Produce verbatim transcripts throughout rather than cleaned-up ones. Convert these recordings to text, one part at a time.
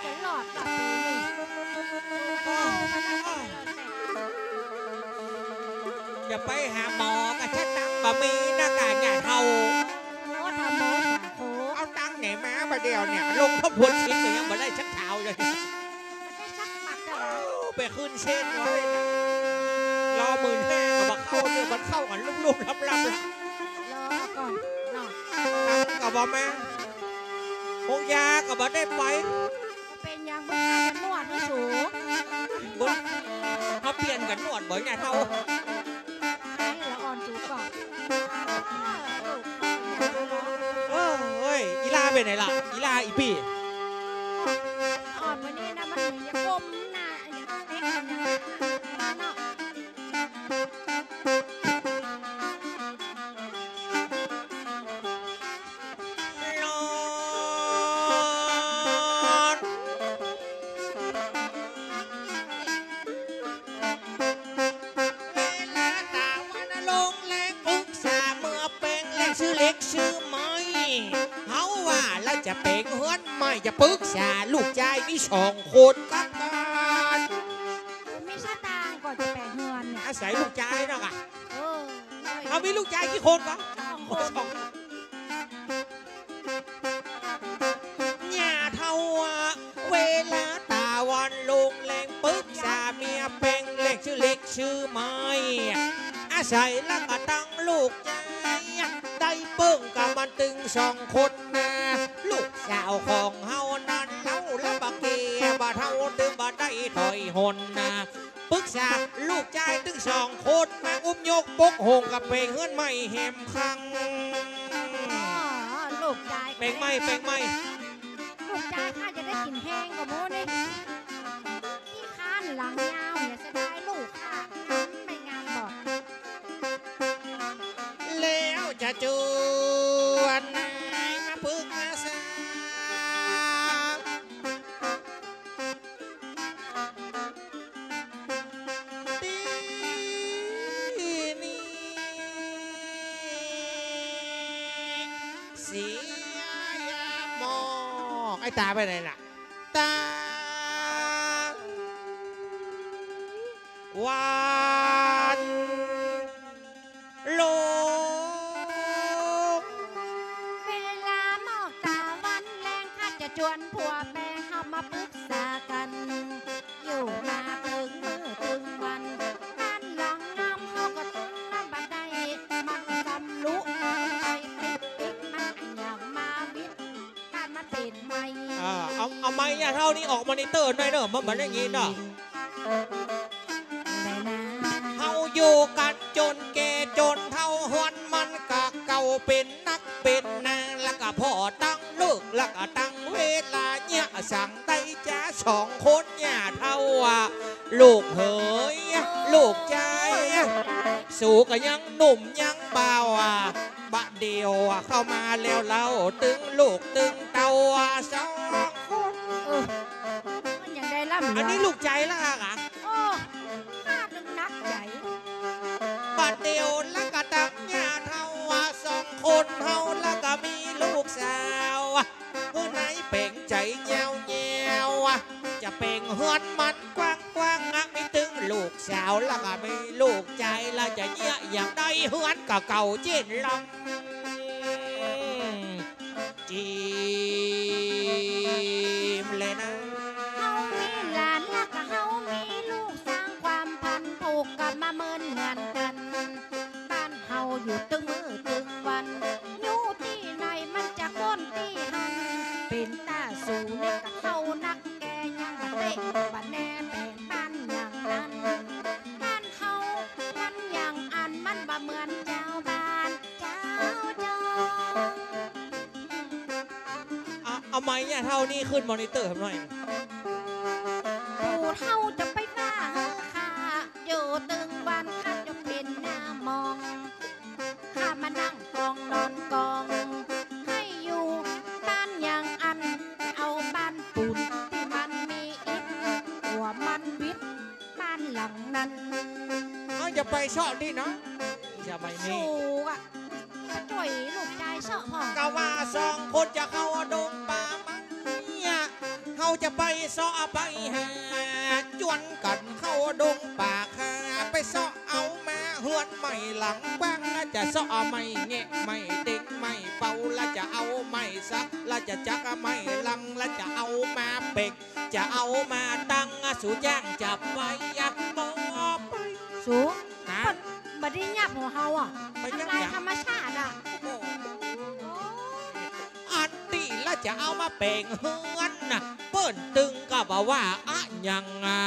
จะรอดบ่ปีนี้ จะไปหาหมอก็สตางค์บ่มีนะก้า ย่าเฒ่า โอ้ ถ้าหมอสาโค เอาตังค์ไหนมาบ่าเดี่ยวเนี่ย ลงพระพุทธชินก็ยังบ่ได้สักเท้าเลย บ่ได้สักบาทเลย เอ้า ไปขึ้นเส้นไว้นะ รอหมื่นห้าก็บ่เข้าเนี่ย มันเข้ากันลุ่มๆลับๆละ รอก่อนเนาะ ตังค์ก็บ่มา หมอยาก็บ่ได้ไป เป๋นหยังบ่นวดหื้อสู บ่ เขาเปลี่ยนกั๋นนวดบ่ ย่าเฒ่า ให้ละอ่อนสูก่อน เออ เฮ้ย อีหล้าไปไหนล่ะ อีหล้า อีปี้ อ่อนวันนี้นะ มันหนีอย่าก้มหน้า อย่าเต๊ะกันอย่างนั้นเนาะ ร้อน เวลาต๋าวันลงแลงปึกษาเมื่อแป๋งแลงซื้อเหล็กซื้อไม้ เฮาว่าละจะแป๋งเฮือนใหม่ จะปึกษาลูกจายมีสองคนกับกั๋น บ่มีสตางค์ก็จะแป๋งเฮือนเนี่ย อาศัยลูกจายเนาะกะ เออ เฮามีลูกจายกี่คนกะ สองคน สอง ย่าเฒ่า เวลาต๋าวันลงแลงปึกษาเมียแป๋งแลงซื้อเหล็กซื้อไม้ อาศัยละกะตังลูกจาย ได้เปิ้งกะมันตึงสองคนนา ลูกสาวของเฮานั้นเฒ่าละบ่าแก่ บ่าเฒ่าตึงบ่ได้ถ้อยหนนา ปึกษาลูกจายตึงสองคนมาอุ้มยกปกโฮงกับแป๋งเฮือนใหม่แหมครั้ง อ๋อ ลูกจาย แป๋งใหม่ แป๋งใหม่ ลูกจายข้าจะได้กิ๋นแฮงกว่าหมู่นี่ ขี้คร้านหลังยาวเนี่ย เสียดายลูกข้า ไม่งามบ่ แล้วจะจวนนายมาปึกษา ตี้นี่เสียหมอก ไอ้ต๋าไปไหนล่ะ ต๋าวัน ลง เวลาหมอกต๋าวันแลง ข้าจะจวนผัวแป๋งเฮามาปึกษากั๋น อยู่มาตึงมื้อตึงวัน บ้านหลังงามเฮาก็ตั้งบ่ได้ มันกำลุไปปิ๊กปิ๊ก มันอะหยังมาวิด บ้านมันเป๋นไม้ เออ เอา เอาไม้ย่าเฒ่านี่ออกมอนิเตอร์หน่อยเน่อ มันบ่ได้ยินเน่อ เฮาอยู่กั๋นจ๋นแก่จ๋นเฒ่า ฮวนมันกะเก่า เป๋นนักเป๋นหนา ละกะผ่อตังเลิก ละกะตังเวลา เยียะสังได้จ๊ะสองคนย่าเฒ่าอะ ลูกเหย ลูกจาย สูกะยังหนุ่มยังบ่าวอะ บ่าเดี่ยวเข้ามาแล้วเล่า ตึงลูกตึงเต้าสองคน เออ มันยังได้ล่ำ อันนี้ลูกจายละกะ โอ้ ข้าตึงหนักใจ๋ บ่าเดี่ยวละกะตังย่าเฒ่าสองคนเฮาละกะมีลูกสาว เฮือนไหนแป๋งใจ๋แย้วๆ จะแป๋งเฮือนมันกว้างๆ อะ มีตึงลูกสาว ละกะมีลูกจาย ละจะเยียะอย่างใด เฮือนกะเก่าเจ๊นลำ จิ๋มแลนะ เฮามีหลาน ละกะเฮามีลูก สร้างความพันผูกกั๋นมาเหมือนเหมือนกั๋น บ้านเฮาอยู่ตึงมื้อตึงวัน อยู่ตี้ไหนมันจะโค่นตี้หั้น เป๋นต๋าสูเนี่ยกะเฒ่านักแก่ ยังบ่เต๊ะบ่แน่แป๋งบ้านอย่างนั้น บ้านเฮามันอย่างอั้น มันบ่เหมือนจาวบ้านจาวจอง เอา เอาไมค์เนี่ยเท่านี้ขึ้นมอนิเตอร์ผมหน่อย ผู้เฒ่าจะไปว่าข้า อยู่ตึงบ้านข้าจะเป๋นหน้ามอง ข้ามานั่งกองนอนกอง ให้อยู่บ้านอย่างอั้น เอาบ้านปูนตี้มันมีอิฐ กั๋วมันวิดบ้านหลังนั้น เอาจะไปเซาะตี้เนาะ สมัยนี้ สูอะ จะจ้วยลูกจายเซาะพ่อง กะว่าสองคนจะเข้าดงป่าไม้อะ เฮ เอาจะไปเซาะไปหา จวนกั๋นเข้าดงป่าคา ไปเซาะเอามาเฮือนใหม่หลังกว้าง ละจะเซาะไม้แงะไม้เต็งไม้เป่า ละจะเอาไม้สัก ละจะจักไม้ลัง ละจะเอามาเป๋ง จะเอามาตั้ง สูจ้างจะไปบ่ไป สู ฮะ บ่ได้เยียบหัวเฮาอ่ะ ไปเยียบ ทำลายธรรมชาติอ่ะ โอ้โห โอ้ อันตี้ละจะเอามาแป๋งเฮือนน่ะ เปิ้นตึงก็บ่ว่าอะหยังอ่ะ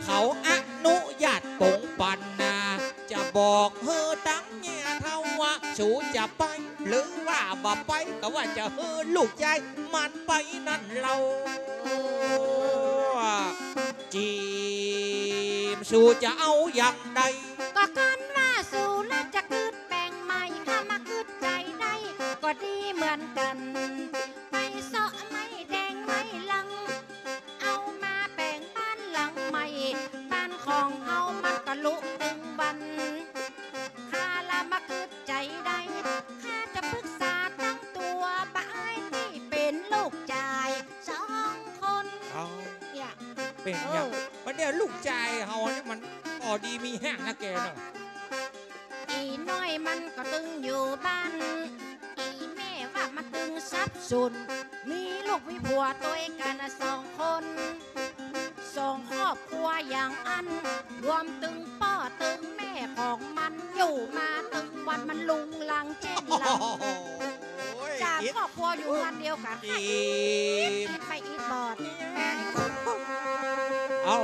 เขาอนุญาตป๋งปันน่ะ จะบอกหื้อตังเยียะเฒ่าว่า สูจะไปหรือว่าบ่ไป ก็ว่าจะหื้อลูกจายมันไปนั่นเล่า จีม สูจะเอาอย่างใด ก็คันว่าสูละจะกึ๊ดแป๋งใหม่ ข้ามากึ๊ดใจ๋ได้ ก็ดีเหมือนกั๋น ไปเซาะไม้แดงไม้ลัง เอามาแป๋งบ้านหลังใหม่ บ้านของเฮามันก็ลุตึงวัน ข้าละมากึ๊ดใจ๋ได้ ข้าจะปึกษาตั้งตั๋ว บ่อายตี้เป๋นลูกจายสองคน เอา เนี่ย เป๋นอย่าง เออ บัดเดี่ยวลูกจายเฮาเนี่ยมันปอดีมีแฮงนะแกเนาะ อี่น้อยมันก็ตึงอยู่บ้าน อี่แม่ว่ามันตึงสับสน มีลูกมีผัวตวยกั๋นน่ะสองคน สองครอบครัวอย่างอั้น รวมตึงป้อตึงแม่ของมัน อยู่มาตึงวันมันลุงลังเจ๊งลัง โอ้โห สามครอบครัวอยู่เฮือนเดียวกั๋น อี๋ ค่ะ อี๋ อี๋ไปอี๋บอด เอา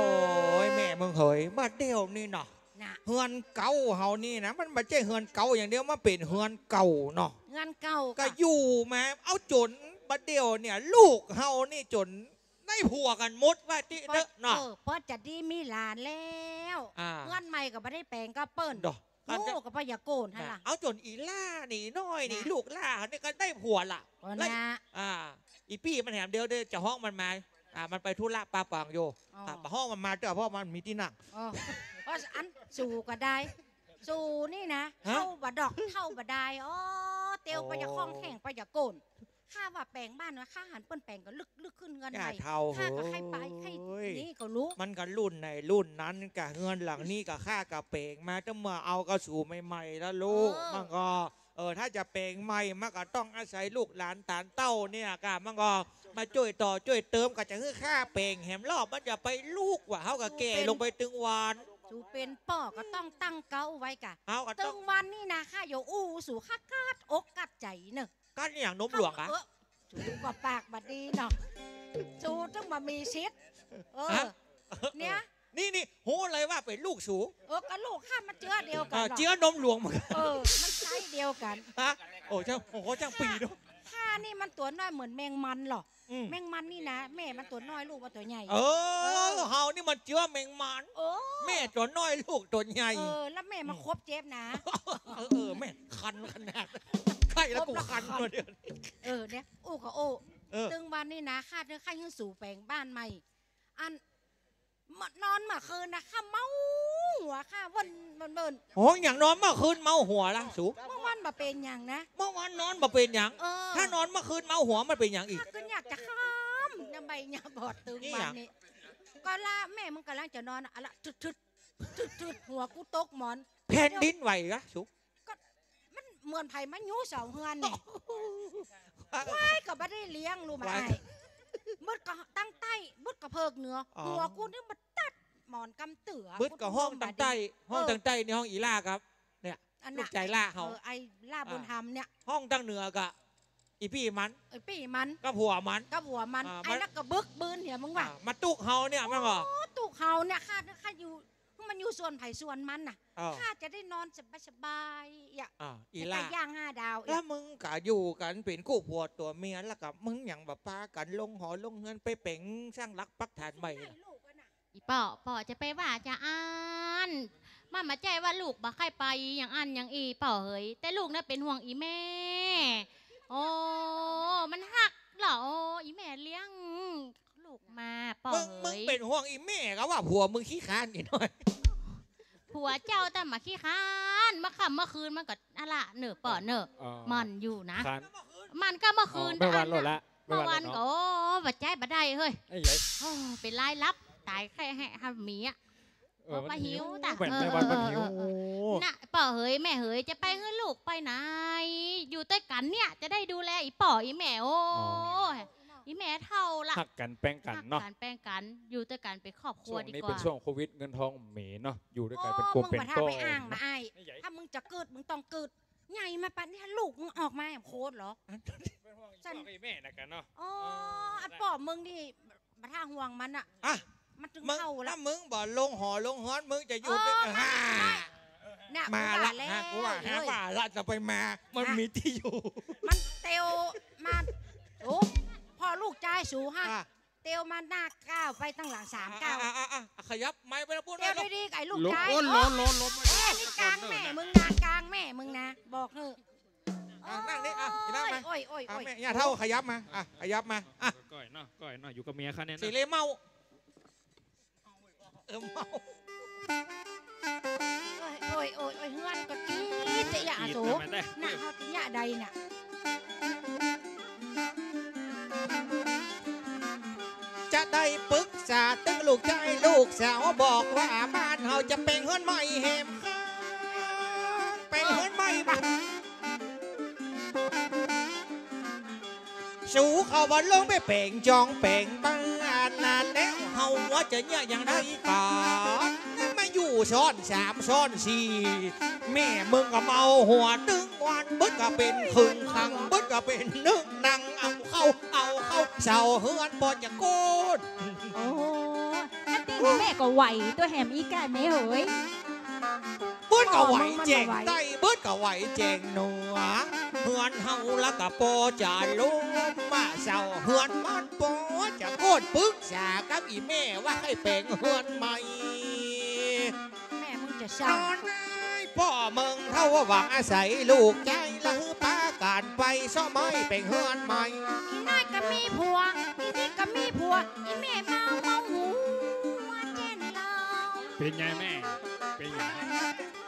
โอ้ย แม่มึงเหย บัดเดี่ยวนี่เนาะ น่ะ เฮือนเก่าเฮานี่นะ มันบ่ใจ้เฮือนเก่าอย่างเดียว มันเป๋นเฮือนเก่าเนาะ เฮือนเก่า ก็ ค่ะ อยู่มา เอาจ๋นบัดเดี่ยวเนี่ย ลูกเฮานี่จ๋นได้ผัวกั๋นหมดว่าติเต๊อะเนาะ เออ เพราะจะดีมีหลานแล้ว อ่า เฮือนใหม่ก็บ่ได้แป๋งกับเปิ้น ดอก ฮู้ก็บ่อยากโก้นหั้นล่ะ เอาจ๋นอี่หล้านี่น้อยนี่ น่ะ ลูกหล้านี่ก็ได้ผัวละ ก็ ได้ น่ะ อ่า อี่ปี้มันแหมเดี๋ยว เดี๋ยวจะฮ้องมันมา อ่า มันไปธุระปาปังอยู่ อ๋อ อ่า ไปฮ้องมันมาเต๊อะ เพราะมันมีตี้นั่ง อ๋อ เพราะอันสูก็ได้ สูนี่นะ ฮะ เฒ่าบ่ดอก เฒ่าบ่ได้ อ๋อ เตียวไปจะคล่องแคล่งไปจะโก้น ข้าว่าแป๋งบ้านนะ ข้าหันเปิ้นแป๋งก็ลึก ลึกขึ้นเฮือนใหม่ ย่าเฒ่า ข้าก็ใค่ไป เฮ้ย ใค่นี่ก็ลูก มันก็รุ่นไหนรุ่นนั้นกะ เฮือนหลังนี้กะข้าก็แป๋งมาตั้งเมื่อเอากับสูใหม่ๆ แล้วลูก เออ มันก็ เออ ถ้าจะแป๋งใหม่ มันก็ต้องอาศัยลูกหลานต๋านเต้าเนี่ยกะ มันก็มาจ้วยต่อจ้วยเติม ก็จะหื้อข้าแป๋งแหมรอบ มันจะไปลูกว่า เฮาก็แก่ลงไปตึงวัน สูเป๋นป้อก็ต้องตั้งเก๊าไว้กะ เฮาก็ต้อง ตึงวันนี่นะ ข้าอยู่อู้สู ข้ากัดอกกัดใจ๋เนอะ กัดอย่างนมหลวงอะ เออ สูก็ปากบ่ดีเนาะ สูตึงบ่มีสิทธิ์ เออ ฮะ เนี่ย นี่ นี่ ฮู้เลยว่าเป๋นลูกสู เออ ก็ลูกข้ามันเจื๊อเดียวกั๋น อ่า เนาะ เจื๊อนมหลวงเหมือนกั๋น เออ มันไซส์เดียวกั๋น ฮะ โอ้ จ้าง โอ้โห จ้างปีเนาะ ข้านี่มันตั๋วน้อยเหมือนแมงมันเหรอ อืม แมงมันนี่นะ แม่มันตั๋วน้อย ลูกมันตั๋วใหญ่ เออ เออ เฮานี่มันเจื๊อแมงมัน เออ แม่ตั๋วน้อย ลูกตั๋วใหญ่ เออ แล้วแม่มา อืม คบเจ๊บนะ เออ เออ แม่คันขนาด ใค่แล้วกูคัน คบแล้วคัน มาเดี๋ยว เออ เนี่ย อู้ก็อู้ เออ ตึงวันนี่นะ ข้าเดินข้าหื้อสูแป๋งบ้านใหม่ อัน มานอนเมื่อคืนนะ ข้าเมาหัว ข้าเวิ้น เวิ้น เวิ้น โอ้ อย่างนอนเมื่อคืนเมาหัวละสู เมื่อวันบ่เป๋นหยังนะ เมื่อวันนอนบ่เป๋นหยัง เออ ถ้านอนเมื่อคืนเมาหัวมันเป๋นหยังอีก ข้าก็อยากจะข้าม ยังไปยังบอดตึงวันนี้ นี่หยัง ก็ละแม่มึงก่ำลังจะนอนอะ อะละ ทึด ทึด ทึด ทึด หัวกูตกหมอน แผ่นดินไหวกะสู ก็มันเหมือนไผมายุสองเฮือนนี่ ควายก็บ่ได้เลี้ยง ฮู้บ่ ควาย อ้าย มึดก็ตังใต้ มึดก็เผิกเหนือ อ๋อ หัวกูนี่มาตัดหมอนกำเตื้อ มึดก็ห้องตังใต้ กู ห้องตังใต้นี่ห้องอี่หล้าครับ เนี่ย อันน่ะ ลูกจายหล้าเฮา เออ ไอ้หล้าบุญธรรมเนี่ย อ่า ห้องตังเหนือก็ อี่ปี้มัน ไอ้ปี้มัน กับผัวมัน กับผัวมัน อ่า ไอ้ มัน นั่นก็บึกบืนเหียมึงว่า อ่า มาตุ๊กเฮาเนี่ย มันก็ โอ้ ตุ๊กเฮาเนี่ย ข้า ข้าอยู่ มันอยู่ส่วนไผส่วนมันน่ะ อ้าว ข้าจะได้นอนสบายๆ อ่ะ อ้าว อี่หล้า แต่ก็ย่างห้าดาวอีก แล้วมึงกะอยู่กั๋นเป๋นกู้ผัวตั๋วเมีย แล้วกะมึงหยังบ่ปากั๋นลงหอลงเฮือนไปแป๋งสร้างหลักปักฐานใหม่ ลูกอะน่ะ อี่ป้อ ป้อจะไปว่าจาอั้น มันบ่ใจ้ว่าลูกบ่ใค่ไปอย่างอั้นอย่างอี้ป้อเหย แต่ลูกน่ะเป๋นห่วงอี่แม่ โอ้ มันฮักเหรอ โอ้ อี่แม่เลี้ยง ลูกมาป้อ มึง เหย มึงเป๋นห่วงอี่แม่ก็ว่าผัวมึงขี้คร้านอี่น้อย ผัวเจ้าแต่บ่ขี้คร้าน เมื่อค่ำเมื่อคืนมันก็อะละเน่อป้อเน่อ อ๋อ มันอยู่นะ คร้าน มันก็เมื่อคืน อ๋อ เมื่อวันโลดละ เมื่อวานก็ โอ้ บ่ใจ๊บ่ได้เฮ้ย ไอ้ใหญ่ โอ้ เป๋นลายลับ ต๋ายแค่แหะหาหมีอะ เออ เอาป้าหิว มันหิว ต๋า แม่ เออ แม่วันมันหิว เออ เออ โอ้ น่ะ ป้อเหยแม่เหยจะไปหื้อลูกไปไหน อยู่ตวยกั๋นเนี่ยจะได้ดูแลอี่ป้ออี่แม่ โอ้ อ๋อ อี่แม่เฒ่าละ ฮักกั๋นแป๋งกั๋นเนาะ ฮักกั๋นแป๋งกั๋น อยู่ตวยกั๋นเป๋นครอบครัวดีกว่า ช่วงนี้เป๋นช่วงโควิด เงินทองเป๋นเนาะ อยู่ตวยกั๋นเป๋นกลุ่มเป๋นก้อน โอ้ มึงบ่าถ้าไปอ้างมาอ้าย ไอ้ใหญ่ ถ้ามึงจะเกิดมึงต้องเกิด ใหญ่มาป่านนี้ลูกมึงออกมาโคตรเหรอ เป๋นห่วง ซั่น อี่ป้ออี่แม่นะกั๋นเนาะ อ๋อ เออ อันป้อมึงนี่ บ่าถ้าห่วงมันอะ อ่ะ มันตึง มึง เฒ่าละ ถ้ามึงบ่ลงหอลงเฮือน มึงจะอยู่ เออ ได้ ฮ่า เนี่ย มาละ กูว่าแล้ว ฮะ กูว่า เอ้ย ฮะ ว่าละจะไปมา มัน อ่ะ มีตี้อยู่ มันเตียวมา โอ้ พ่อลูกจายสูฮะ อ่ะ เตียวมาหน้าก้าวไปตังหลังสามก้าว อ่ะ อ่ะ อ่ะ อ่ะ ขยับไมค์ไปนะ พูด เตียว หน่อย ดีๆ กับไอ้ลูกจาย โอ้ย โอ้ย โอ้ย โอ้ย โอ้ย นี่กลางแม่มึงนะ กลางแม่มึงนะ บอกเถอะ อ่ะ นั่งนี่ อ่ะ อีนั่งมา โอ้ย โอ้ย อ่ะ โอ้ย แม่ ย่าเฒ่าขยับมา อ่ะ ขยับมา อ่ะ ก้อยเนาะ ก้อยเนาะ อยู่กับเมียข้าเนี่ยนะ สีเลเมา เออ เมา โอ้ย โอ้ย โอ้ย โอ้ย เฮือนก็กรี๊ดเสียอะ กรี๊ด โส ทำไมแต่ หน้าเฮาติยะใดน่ะ จะได้ปึกษาตึงลูกจายลูกสาว บอกว่าบ้านเฮาจะแป๋งเฮือนใหม่แหมข้าง แป๋งเฮือนใหม่บ้าน สูเขาว่าลงไปแป๋งจองแป๋งบ้านนั้นแล้ว เฮาว่าจะเนี่ยอย่างใดกั๋น มาอยู่ซ้อนสามซ้อนสี่ แม่มึงก็เมาหัวตึงวัน เบิดก็เป๋นครึ่งค่ำ เบิดก็เป๋นนึ่งนั่งเอาเข้า เอาเข้า เศร้าเฮือนบ่จะโกน โอ้ แล้วตี้แม่ก็ไหวตวยแหมอีกแก่แม่เหย เบิดก็ไหวแจ้งใต้ เบิดก็ไหวแจ้งเหนือ เฮือนเฮาละก็ปอจะล้ม มาเศร้าเฮือนมันปอจะโกน ปึกษากับอี่แม่ว่าให้แป๋งเฮือนใหม่ แม่มึงจะเศร้า ต๋อนนี้ป้อมึงเฒ่าหวังอาศัยลูกจาย ละหื้อปากั๋นไปเซาะไม้แป๋งเฮือนใหม่ อี่น้อยก็มีผัว อี่นี่ก็มีผัว อี่แม่มาเมาหัวเจ๊นเรา เป๋นไงแม่ เป๋นไง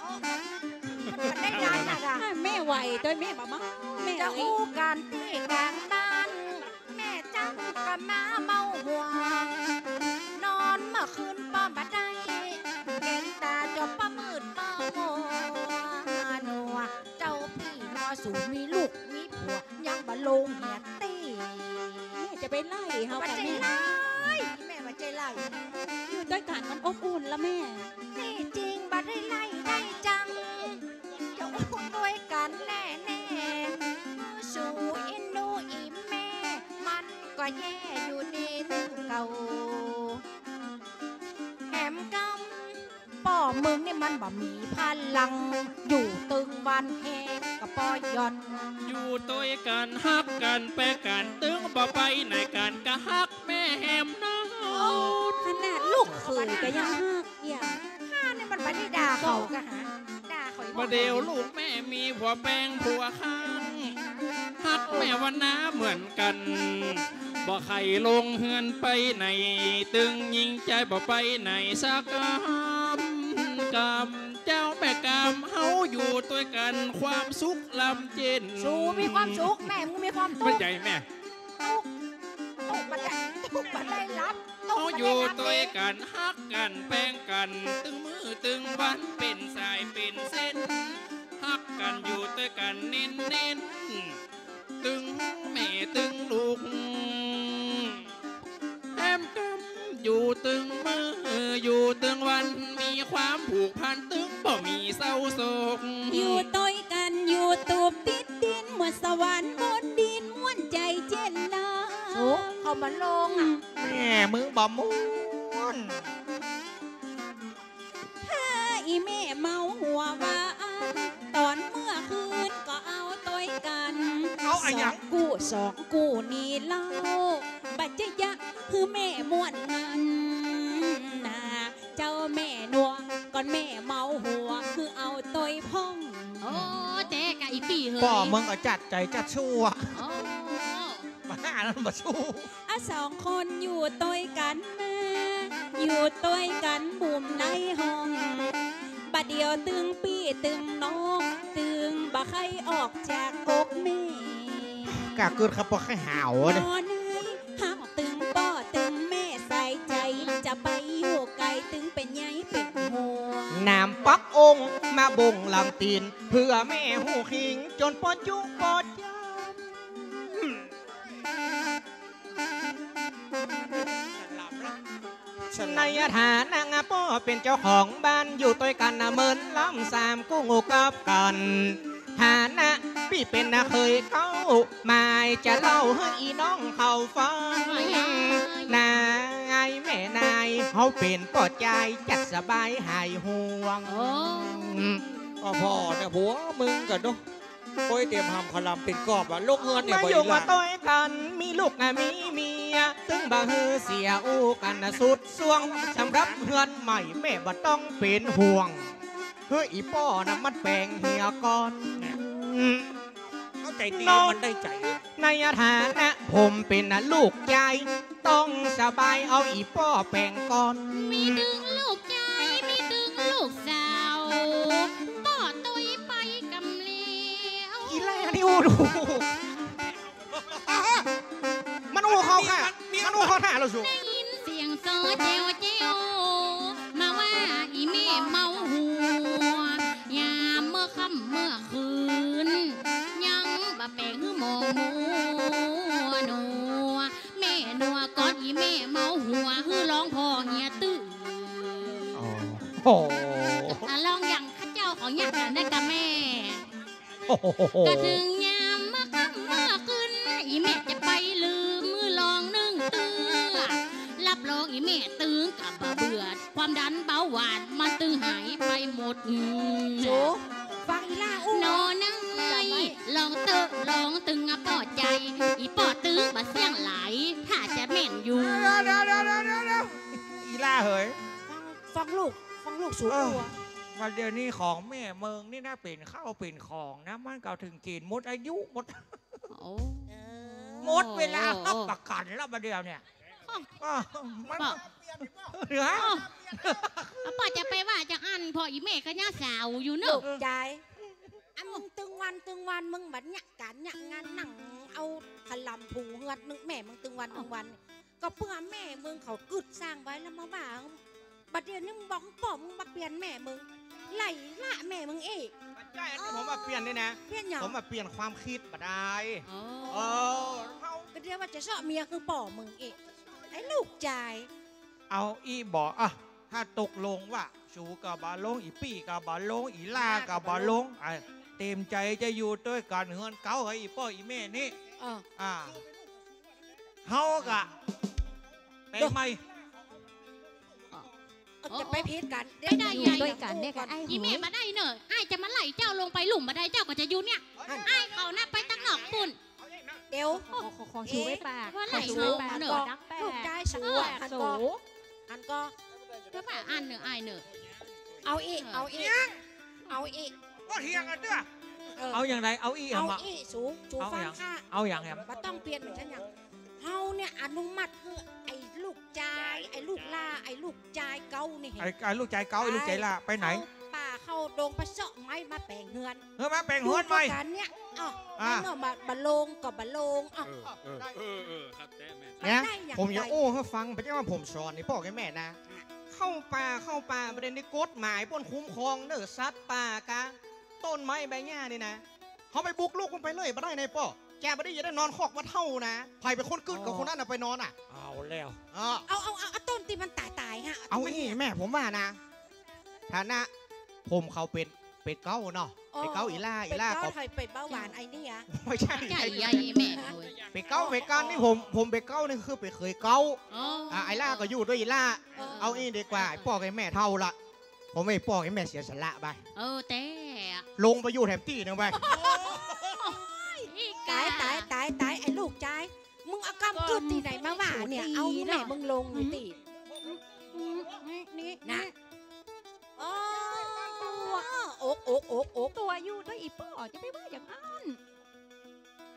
โอ้ มันได้นานน่ะ แม่ไหวตวยแม่บ่ามา แม่ จะอู้กั๋นตี้กลางบ้าน แม่จั้นก็มาเมาหัว นอนเมื่อคืนก็บ่ได้ เก๋งต๋าจบปะมืดปะมัว นัว เจ้าปี้นอสูมีลูกมีผัว ยังบ่ลงเหียตี้ แม่จะไปไล่เฮา บ่ใจ้ไล่ แม่บ่ใจ้ไล่ อยู่ตวยกั๋นมันอบอุ่นละแม่ ตี้จริงบ่ได้ไล่ได้จัง จะอู้ตวยกั๋นแน่ๆ สูอี่หนูอี่แม่ มันก็แย่อยู่ดีนึ่งเก่า แหมกำ ป้อมึงนี่มันบ่มีพลัง อยู่ตึงวันแฮงก็ปอหย่อน อยู่ตวยกั๋นฮักกั๋นแป๋งกั๋น ตึงบ่ไปไหนกั๋นก็ฮักแม่แหมเนาะ โอ้ ขนาดลูกเขยก็ยังฮักเหีย ข้านี่มันบ่ได้ด่าเขาก็หา ด่าเขาอีก บ่าเดี่ยวลูกแม่มีผัวแป๋งผัวข้าง ฮักแม่วันนาเหมือนกั๋น บ่ใค่ลงเฮือนไปไหน ตึงยิงใจ๋บ่ไปไหนสักกำ กำ เจ้าแม่กำ เฮาอยู่ตวยกั๋นความสุขล้ำเจ๊น สูมีความสุข แม่มึงมีความตุ๊กข์ บ่ใจ้แม่ ตุ๊กข์ ตุ๊กข์บ่ได้ ตุ๊กข์บ่ได้รับ ตุ๊กข์บ่ได้รับ เฮาอยู่ตวยกั๋นฮักกั๋นแป๋งกั๋น ตึงมื้อตึงวันเป๋นสายเป๋นเส้น ฮักกั๋นอยู่ตวยกั๋นเน้นๆ ตึงแม่ตึงลูก แหมกำ อยู่ตึงมื้ออยู่ตึงวัน มีความผูกพันตึงบ่มีเศร้าโศก อยู่ตวยกั๋นอยู่ตูบติดดิน เหมือนสวรรค์บนดินม่วนใจ๋เจ๊นนา โอ้ เขาบ่ลงอะ แม่มึงบ่ม่วน ถ้าอี่แม่เมาหัวว่าอั้น ต๋อนเมื่อคืนก็เอาตวยกั๋น เอาอะหยัง สองกู้สองกู้นี่เล่า บ่ใจ้ยะหื้อแม่ม่วนงันนา เจ้าแม่นวล ก่อนแม่เมาหัวหื้อเอาตวยพ่อง โอ้ เจ๊กะอี่ปี้เหย ป้อมึงก็จัดใจ๋จัดชั่ว โอ้ มาหานั้นบ่สู้ อะ สองคนอยู่ตวยกั๋นมา อยู่ตวยกั๋นบุ่มในห้อง บ่าเดี่ยวตึงปี้ตึงน้อง ตึงบ่ใค่ออกจากอกแม่ กะกึ๊ดครับ บ่ใค่หาวเนี่ย นอน บ่งลำตีน เปื้อแม่ฮู้คิง จ๋นปอจุปอจ๋ำ ในฐานะป้อเป๋นเจ้าของบ้าน อยู่ตวยกั๋นเมินล้ำสามกู้กับกั๋น ฐานะปี้เป๋นเขยเก๊า หมายจะเล่าหื้ออี่น้องเขาฟัง นายแม่นาย เฮาเป๋นป้อจาย จักสบายหายห่วง โอ้ ก็ป้อเนี่ย ผัวมึงกั๋นเนาะ โอ้ย เตรียมหำขะลำเป๋นกอบอะ ลงเฮือนเนี่ย มาอยู่ บ่อีหล่า มาตวยกั๋น มีลูกอะมีเมีย ตึงบ่หื้อเสียอู้กั๋นสุดส่วง สำหรับเฮือนใหม่แม่บ่ต้องเป๋นห่วง หื้ออี่ป้อน่ะมันแป๋งเหียก่อน เข้าใจ๋ดี มันได้ใจ๋ ในฐานะผมเป๋นลูกจาย ต้องสบาย เอาอี่ป้อแป๋งก่อน มีตึงลูกจาย มีตึงลูกสาว ป้อตวยไปกำเลียว อีแล่นี่อู้ดู มันอู้เข้าข้าง มันอู้เข้าท่าแล้วสู ได้ยินเสียงซอแจวแจว มาว่าอี่แม่เมาหัว ยามเมื่อค่ำเมื่อคืน ยังบ่แป๋งหื้อมองมัวหนัว แม่หนัวก่อนอี่แม่เมาหัว หื้อร้องผ่อเหียตื้อ โอ้โห อะ ร้องอย่างข้าเจ้าของอย่างนั้นนะกะแม่ โอ้โห กะเถิงยามเมื่อค่ำเมื่อคืน อี่แม่จะไปลืมหื้อลองนึ่งเตื้อ รับรองอี่แม่ตึงกะบ่เบื่อ ความดันเบาหวานมันตึงหายไปหมด โจ ฟังอี่หล่าอู้ นอนัง จ๋ำไว้ ลองเต๊อะ ลองตึงอะป้อจาย อี่ป้อตึงบ่เสี้ยงหลาย ถ้าจะแม่นอยู่ เดี๋ยว เดี๋ยว เดี๋ยว เดี๋ยว เดี๋ยว อี่หล่าเหย ฟัง ฟังลูก ฟังลูกสู เออ อู้อะ ว่าเดี๋ยวนี้ของแม่เมืองนี่นะ เป๋นข้าวเป๋นของนะ มันก็เถิงเก๋ณฑ์หมดอายุหมด โอ้ เออ หมดเวลา โอ้ รับประกั๋นแล้วบ่าเดี๋ยวเนี่ย ของ อ่ะ มัน ป้อ เหลือ อ้าว ป้อจะไปว่าจะอั้น ผ่ออี่แม่ก็ยังสาวอยู่เนอะ ลูกจาย อันมึงตึงวันตึงวันมึงบ่เยียะก๋านเยียะงาน นั่งเอาขะลำผูเฮือนนึ่งแม่มึงตึงวันตึงวัน ก็เปื้อแม่มึงเขากึ๊ดสร้างไว้แล้วมาว่า บ่าเดี๋ยวนี้มึงบอกป้อมึงมาเปลี่ยนแม่มึง ไล่ละแม่มึงอีก บ่ใจ้ อันนี้ผมมาเปลี่ยนนี่นะ เปลี่ยนหยัง ผมมาเปลี่ยนความกึ๊ดบ่าดาย อ๋อ เออ เฮา ก็เดี๋ยวว่าจะเซาะเมียคือป้อมึงอีก ไอ้ลูกจาย เอาอี้บ่ อ่ะ ถ้าตกลงว่า สูก็บ่ลง อี่ปี้ก็บ่ลง อี่หล่าก็บ่ลง อ่ะ เต๋มใจ๋จะอยู่ตวยกั๋นเฮือนเก๊ากับอี่ป้ออี่แม่นี่ เออ อ่า เฮาก็ไปใหม่ เออ จะไปผิดกั๋น ไปได้ อยู่ตวยกั๋นเนี่ยก็ไอ้ อี่แม่บ่ได้เน่อ อ้ายจะมาไล่เจ้าลงไปลุ่มบ่ได้ เจ้าก็จะอยู่เนี่ย อ้ายเขานะไปตังนอกปู้น เดี๋ยว ขอ ขอ ขอ ขอสูไว้ปาก ว่าไล่ ขอสูไว้ปาก เน่อ ขอดังแป๊ะ ลูกจายสู เออ หันก่อ หันก่อ เพื่อว่าอั้นเน่อ อ้ายเน่อ เอาอี้ เออ เอาอี้ เอาอี้ ก็เถียงกั๋นเตื้อ เออ เอาอย่างใด เอาอี้ เอา เอามา อี้สู สู เอา ฟัง อย่าง ข้า เอาอย่างแหม บ่ต้องเปลี่ยนเหมือนฉันอย่าง เฮาเนี่ยอนุมัติหื้อไอ้ลูกจาย ไอ้ลูกหล่า ไอ้ลูกจายเก๊านี่ ไอ้ ไอ้ลูกจายเก๊า ไอ้ลูกจายหล่า ไปไหน เข้าป่าเข้าดงไปเซาะไม้มาแป๋งเฮือน เออ มาแป๋งเฮือนใหม่ ดูตวยกั๋นเนี่ย อ้าว อ่ะ ไอ้เนาะ บ่ บ่ลงก็บ่ลง อ้าว เออ เออ เออ เออ ครับ แต๊แม่น เนี่ย ได้อย่าง ผมจะอู้หื้อฟัง บ่ใจ้ว่าผมสอนนี่ป้อกับแม่นะ เข้าป่า เข้าป่า บ่ได้ในกฎหมายป้นคุ้มครองเน่อ สัตว์ป่ากะ ต้นไม้ใบหญ้านี่นะ เฮาไปบุกรุกมันไปเลยบ่ได้ในป้อ แกบ่ได้จะได้นอนคอกบ่เฒ่านะ ใผเป๋นคนกึ๊ดก็คนนั้นน่ะไปนอนน่ะ เอาแล้ว เออ เอา เอา เอา เอาต้นตี้มันต๋ายๆ ฮะ เอาอี้ แม่ผมว่านะ ฐานะผมเขาเป๋น เป๋นเก๊าเนาะ อ๋อ เป๋นเก๊า อี่หล่า อี่หล่า เป๋นเก๊า ก็ ใผเป๋นเบาหวานไอ้เนี่ย บ่ใจ้ ใจ้ ใหญ่แม่ โอ้ย เป๋นเก๊า เป๋นเก๊านี่ผม ผมเป๋นเก๊านี่คือเป๋นเขยเก๊า อ๋อ อ่า อี่หล่าก็อยู่ตวยอี่หล่า เออ เอาอี้ดีกว่า ป้อกับแม่เฒ่าละ ผมหื้อป้อหื้อแม่เสียสละไป เออ แต๊ ลงไปอยู่แถมตี้นึ่งไป โอ้ย ต๋าย ต๋าย ต๋าย ต๋าย ไอ้ลูกจาย มึงเอากำกึ๊ดตี้ไหนมาว่าเนี่ย เอาแม่มึงลงอยู่ตี้ อืม อืม นี่ นี่ นะ โอ้ อก อก อก อก ตั๋วอยู่ตวยอี่ป้อ จะไปว่าอย่างอั้น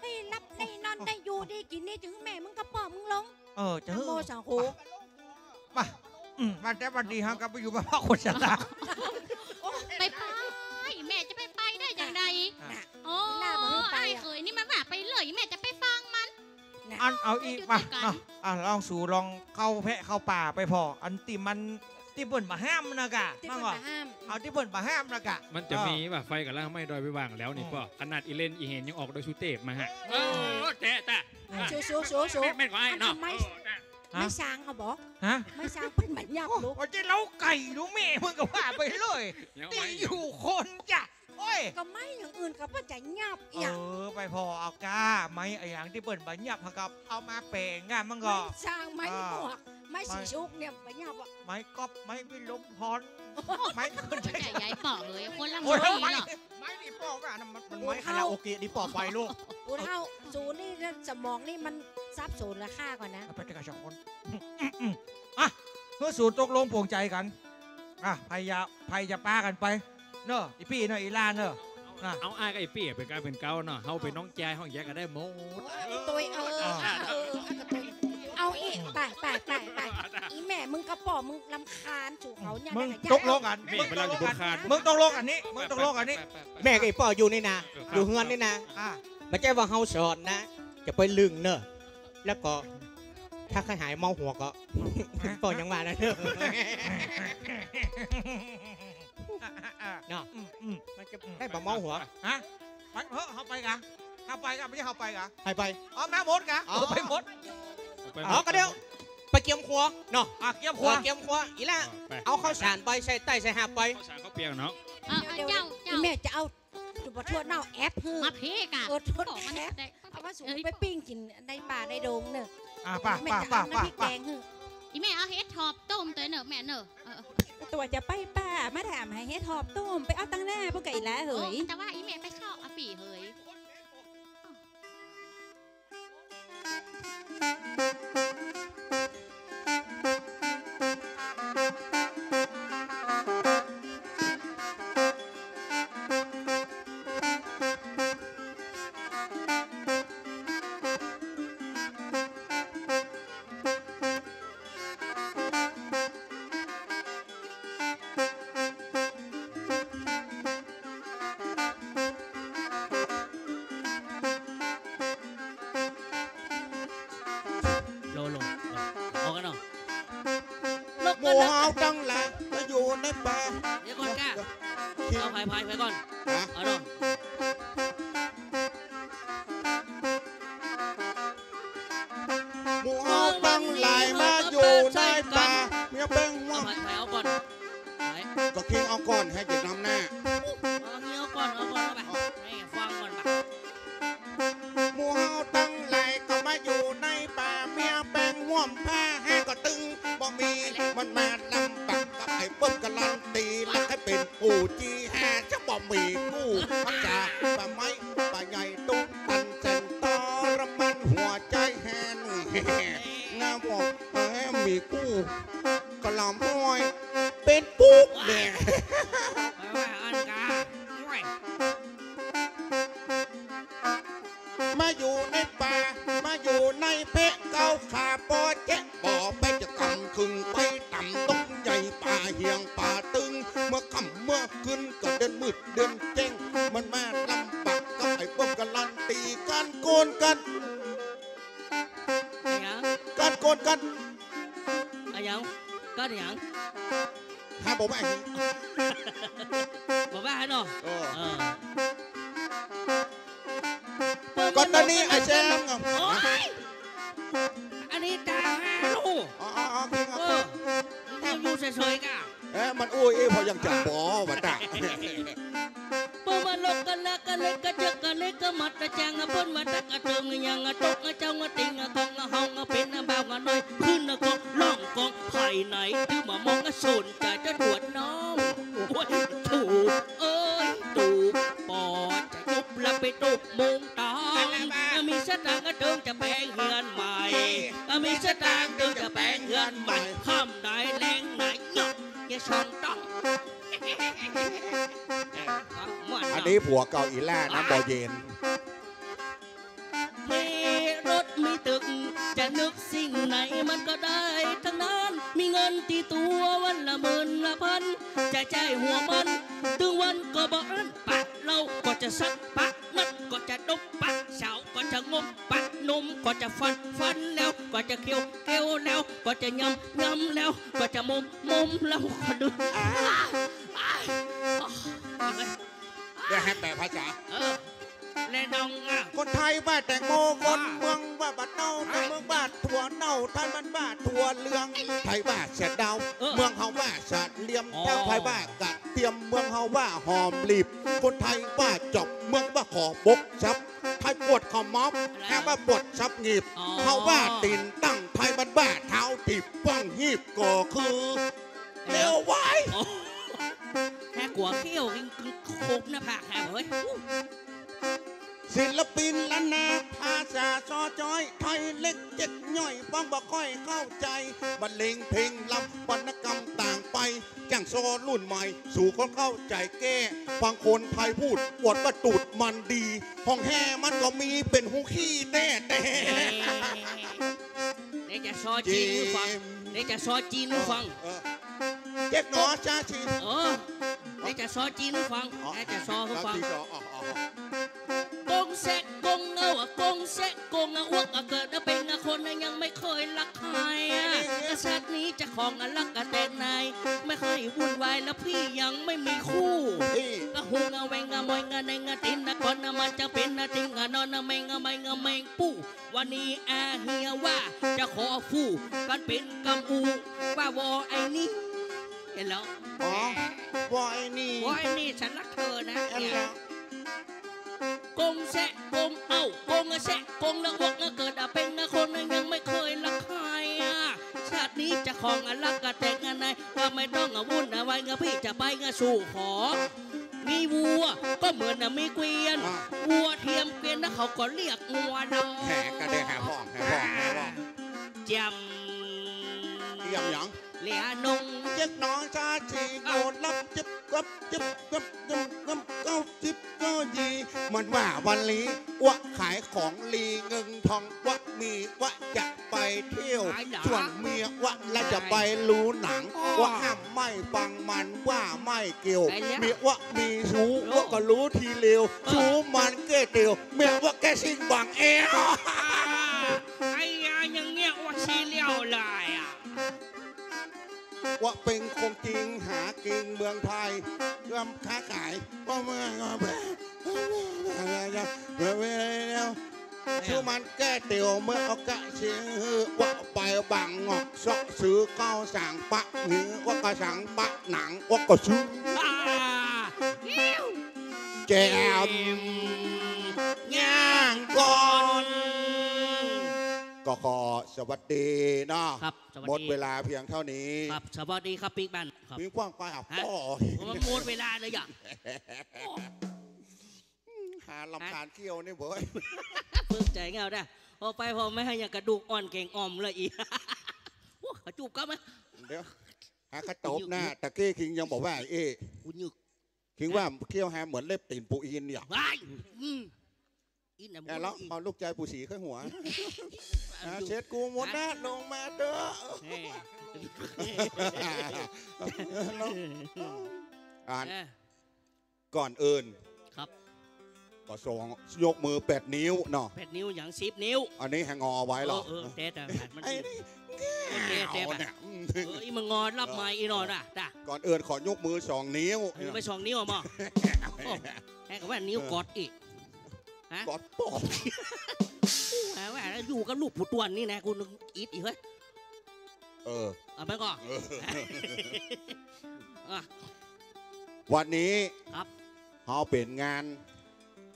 ได้หลับได้นอนได้อยู่ดีกิ๋นดี จึงแม่มึงกับป้อมึงลง เออ จะ นะโมสังโฆ มา อืม มาแต่วันดีฮะ ก็ไปอยู่บ้านพ่อคนชรา ไปไป แม่จะไปไปได้อย่างใด อ่ะ โอ้ หน้าบ่ให้ไปอ่ะ อ้ายเขยนี่มันว่าไปเลย แม่จะไปฟังมัน น่ะ อันเอาอี้ อยู่ มา ตวยกั๋น อ่ะ อ่ะ ลองสู่ ลองเข้าแพะเข้าป่าไปผ่อ อันตี้มัน ตี้เปิ้นบ่ห้ามนะก่ะ ตี้เปิ้นบ่ห้าม เอาตี้เปิ้นบ่ห้ามนะก่ะ มันจะมีบ่า ไฟก่ำลังไหม้ดอยไปหว่างแล้วนี่ป้อ ขนาดอี่เล่นอี่เห็นยังออกดอยสุเตพมาฮะ เออ แต๊ แต๊ สู สู สู สู แม่น แม่นก่อไอ้เนาะ อันทำไม เออ แต๊ ฮะ ไม้ซางเอาบ่ ฮะ ไม้ซางเปิ้นบ่หยับลูก โอ้ย เจ๊เล้าไก่ลูกแม่ มึงก็ว่าไปเลย ยังไง ตี้อยู่คนจ้ะ โอ้ย ก็ไม้อย่างอื่นก็บ่จะหยับ เออ ไปผ่อเอาก้า ไม้อะหยังตี้เปิ้นบ่หยับ เฮาก็เอามาแป๋งก้า มันก็ ไม้ซาง ไม้หมวก ไม้สีชุกเนี่ยบ่หยับอ่ะ ไม้ก๊อป ไม้วิลมพร ไม้คนใหญ่ ใหญ่เปาะเลย คนละ โอ้ย ไม้ ไม้ เนาะ ไม้นี่ป้อว่านะ มัน มันไม้คาราโอเกะนี่ป้อไปลูก โอ้เฒ่า สูนี่นะ สมองนี่มันสับสนราคาก่อนนะ เอาไปเถอะค่ะสองคน อ่ะ เมื่อสูตกลงปลงใจ๋กั๋น อ่ะ ใผจะ ใผจะปากั๋นไป เนอะ อี่ปี้เนอะ อี่หล้าเนอะ อ่ะ เอาอ้ายกับอี่ปี้เป๋นก้าวเป๋นเก๊าเนาะ เฮาเป๋นน้องจาย เฮาแยกกั๋นได้หมด โอ้ย โตย เออ เออ เออ เออ เอาอีก ไป ไป ไป ไป อี่แม่ มึงก็ป้อ มึงรำคาญ จู๋เขาเนี่ย มึง นะ ตกลงกั๋น แม่ มึงตกลงกั๋น เวลาอยู่บนคาน มึงตกลงกั๋นนี้ มึงตกลงกั๋นนี้ ไป ไป ไป แม่กับอี่ป้ออยู่นี่นะ เออ ครับ อยู่เฮือนนี่นะ อ่ะ บ่ใจ้ว่าเฮาสอนนะ จะไปลึงเนอะ แล้วก็ ถ้าใค่หายเมาหัวก็ ป้อยังว่านะเนอะ เนาะ อืม อืม มันจะได้บ่เมาหัว ฮะ ไปเถอะ เฮาไปก่ะ เฮาไปก่ะ บ่ใจ้เฮาไปก่ะ ใผไป อ๋อ แม่มดก่ะ อ๋อ เออ ไปหมด ไปหมด อ๋อ ก็เดี๋ยว ไปเกียมครัว เนาะ อ่ะ เกียมครัว เออ เกียมครัว อี่หล้า เออ ไป เอาข้าวสารไป ใส่ไต๊ใส่หาบไป ข้าวสารข้าวเปียกเนาะ เออ เออ เดี๋ยว เจ้า เจ้า อี่แม่จะเอา ดูบ่ทั่วเน่าแอปหื้อ มาเพ่ก่ะ เออ ทั่ว บอกมัน แอป ได้ เอามาสูงไปปิ้งกิ๋นในป่าในดงเนอะ อ่ะ ไป แม่จะเอา ไป น้ำพริก ไป แกงหื้อ อี่แม่เอาเห็ดถอบต้มตวยเนอะแม่เนอะ เออ เออ ตั๋วจะไปป่า มาถามหาเห็ดถอบต้ม ไปเอาตังหน้าปุ้นก่ะอี่หล้าเหย โอ้ แต่ว่าอี่แม่ไปเข้าอ่ะปี้เหย โล โล ออกกั๋นเนาะ หมู่เฮาตังหลายมาอยู่ในป่า เดี๋ยวก่อนก้า เอาไผ ไผ ไผก่อน ฮะ เอาเนาะ หมู่เฮาตังหลายมาอยู่ในป่า เมียแป้งม่วง เอาไผ ไผเอาก่อน ไผ ก็คิงเอาก่อน หื้อเจ๊นำหน้า เอาคิงเอาก่อน เอาก่อน เอาไป ให้ฟังก่อนไป หมู่เฮาตังหลายก็มาอยู่ในป่า เมียแป้งม่วงพา หาก็ตึงบ่มี มันมาลำบากกับไอ้เปิ้มการันตี แล้วใค่เป๋นผู้ตี้ห้า จะบ่มีกู้ รักษาป่าไม้ป่าใหญ่ ตุ้งตันแสนทรมาน หัวใจ๋แห้ง งามบอกแหมมีกู้ กะหล่ำห้อย เป๋นปุ๊กแหละ ไปว่าอันกา โอ้ย มาอยู่ในป่า มาอยู่ในเป๊ะ เก้าขาปอแจ๊ะ บ่ไปจะกำขึงไปต่ำ ตรงใหญ่ป่าเหี่ยงป่าตึง เมื่อค่ำเมื่อคืนก็เดินมืดเดินแจ้ง มันมาลำบากกับไอ้เปิ้มการันตี การโกนกัน อะหยัง การโกนกัน อะหยัง กันอะหยัง ฮะ บ่ว่า บ่ว่าเนาะ เออ เออ ก็ตอนนี้ไอ้แซม โอ๊ย อันนี้ตาห้าลูก อ๋อ อ๋อ อ๋อ โอเคครับ เออ อยู่เฉยๆ กะ เอ๊ะ มันอู้อี้พอยังจะบ่ว่าตะ เปิ้นมาลกกะละกะเล็กกะเจิกกะเล็กกะมัดกะแจงอะ เปิ้นมาตักกะเติงอะ ยังอะตกอะเจ้าอะติงอะกองอะเฮาอะเป๋นอะบ่าวอะน้อย ขึ้นอะกองร้องกองภายใน ถือมามองอะสนใจ๋จะตรวจน้อง โอ้ย ถูกเอ้ย ถูกปอจะยุบละไปตุบมุงตอง มีสตางค์อะเติงจะแป๋งเฮือนใหม่ มีสตางค์เติงจะแป๋งเฮือนใหม่ ค่ำไหนแลงไหนเนาะ เฮียชองต้อง อันนี้ผัวเก่าอีหล้านะ บ่เย็น มีรถมีตึก จะนึกสิ่งไหนมันก็ได้ทั้งนั้น มีเงินติดตั๋ววันละหมื่นละพัน จะใจ๊หัวมัน ตึงวันก็บ่อั้น ปะเหล้าก็จะสัก ปะนัดก็จะดม ปะสาวก็จะงม ปะ นมก็จะฟัน ฟันแล้วก็จะเคี้ยว เคี้ยวแล้วก็จะยำ ยำแล้วก็จะมม มมแล้วก็ดื่ม อ้าย อ้าย อ้าย เดี๋ยวให้แปลภาษา เออ แลน้องอ่ะ คนไทยว่าแตงโม คน อ่า เมืองว่าบาดเน่า ใช่ แต่เมืองว่าถั่วเน่า ไทยมันว่าถั่วเหลือง ไทยว่าสะเดา เออ เมืองเฮาว่าสะเหลี่ยม อ๋อ ถ้าไทยว่ากระเทียม เมืองเฮาว่าหอมหลีบ คนไทยว่าจอบ เมืองว่าขอบบกซับ ไทยปวดขมับ อะไร แฮะ ว่าปวดซับหงีบ อ๋อ เฮาว่าตีนตั้ง ไทยมันว่าเท้าถีบ ฟังหีบก็คือ เออ เลวไว้ อ๋อ แฮะ กั๋วเขี้ยวกิ๋นขบหน้าผากแฮะเฮ้ย ศิลปินล้านนา ภาษาซ้อจ้อย ไทยเล็กเจ๊กย่อย ฟังบ่ค่อยเข้าใจ๋ บรรเลงเพลงลำ วรรณกรรมต่างไป จ้างซ้อรุ่นใหม่ สู่คนเข้าใจ๋แก้ ฟังคนไทยพูด อวดว่าตูดมันดี ห้องแฮมันก็มี เป๋นหูขี้แต๊ๆ เดี๋ยวจะซ้อจีนหื้อฟัง เดี๋ยวจะซ้อจีนหื้อฟัง เออ เออ เจ๊กหนอจ้าสิ เออ เดี๋ยวจะซ้อจีนหื้อฟัง อ๋อ เดี๋ยวจะซ้อหื้อฟัง ซ้อจีน อ๋อ อ๋อ อ๋อ กงแซะกงเอาอะ กงแซะกงอะ อ้วกอะ เกิดอะเป๋นอะคนอะ ยังไม่เคยรักใครอะ กษัตริย์นี้จะของอะรักอะแตกใน ไม่เคยวุ่นวายแล้วพี่ยังไม่มีคู่ พี่ กะหุงอะแวงอะมอยงะแนงอะตินอะ ก่อนอะมันจะเป๋นอะติงอะนอนอะแมงอะแมงอะแมงปู้ วันนี้อาเฮียว่าจะขอฟู่ กันเป๋นกำอู ว่าวอไอ้นี่ เห็นแล้ว อ๋อ วอไอ้นี่ วอไอ้นี่ฉันรักเธอนะ เห็นแล้ว เนี่ย กงแซะกงเอา กงแซะกงแล้วอ้วกอะ เกิดอะเป๋นอะคนอะ ยังไม่เคยรักใครอะ ชาตินี้จะของอะรักอะแตกอะใน ว่าไม่ต้องอะวุ่นอะวายอะ พี่จะไปอะสู่ขอ มีวัวก็เหมือนน่ะมีเกวียน อ่ะ วัวเทียมเกวียนนะ เขาก็เรียกงัวดอง แหม ก็ได้หาพ่อง หาพ่อง หาพ่อง แจ่ม เตรียมหยัง เหลียนง เจ๊กหนอจ้าสิ อ่ะ โกนรับจึ๊บกับจึ๊บกับจึ๊บกับเก้าสิบเก้ายี่ มันว่าวันนี้ อ้วขายของลีเงินทอง อ้วมีว่าจะไปเที่ยว ขายเหรอ ส่วนเมียว่าแล้วจะไปลู่หนัง อ๋อ ว่าห้ามไม่ฟังมันว่าไม่เกี่ยว ไปแล้ว เมียว่ามีชู้ โอ้ ว่าก็รู้ทีเดียว เออ ชู้มันแก้เตียว เมียว่าแก้ซิ่งบังเอว ไอ้ยาอย่างเงี้ยว่าซีเรียลเลยอะ ว่าเป๋นคนจริงหากินเมืองไทย เรื่องค้าขาย ว่าเมือง ชู้มันแก้เตียว เมื่อเอากะเสียงหื้อ ว่าไปบางกอกเซาะซื้อข้าวสังปะหนี ว่าก็สังปะหนัง ว่าก็ซื้อ อ่า แจ่ม ย่างก่อน ก็ขอสวัสดีเนาะ ครับ สวัสดี หมดเวลาเพียงเท่านี้ ครับ สวัสดีครับปิ๊กบ้าน ครับ ปิ๊กกว้างไปอ่ะ ฮะ ป้อ มันหมดเวลาเลยอ่ะ หารำคาญเขี้ยวนี่เว้ย เพิ่งใจเงาได้ พอไปพอมาอย่างกระดูกอ่อนแข็งอ่อมเลยอีก โอ้ ขอจูบเขาไหม เดี๋ยว หาขะตบหน้า ตะกี้คิงยังบอกว่าไอ้เอ๊ะ กูหยึก คิงว่าเขี้ยวแฮมเหมือนเล็บตี๋นปูอินเนี่ย ว้าย อืม อินน่ะ แกลอง มึงอิน เอาลูกจายปู่ศรีเข้าหัว เอา อ่ะ อยู่ เช็ดกูหมดนะ ฮะ ลงมาเถอะ แหม อ่าน เออ ก่อนอื่น ครับ ก็ส่งยกมือแปดนิ้วเนาะ แปดนิ้วหยัง สิบนิ้ว อันนี้แฮงงอไว้เหรอ เออ เออ แต่ แต่ มัน ไอ้นี่ แต่ แต่ เอาเนี่ย เออ อีมึงงอรับไม้อีหน่อยนะ จ้ะ ก่อนอื่นขอยกมือสองนิ้ว เออ ไปสองนิ้วมา โอ้ แฮงก็ว่านิ้ว เออ กอดอีก ฮะ กอดปอบ หาว่าอยู่กับลูกผู้ตวนนี่นะ กูนึกอิดอีกเฮ้ย เออ เอาไปก่อน เออ อ่ะ วันนี้ ครับ เฮาเป๋นงาน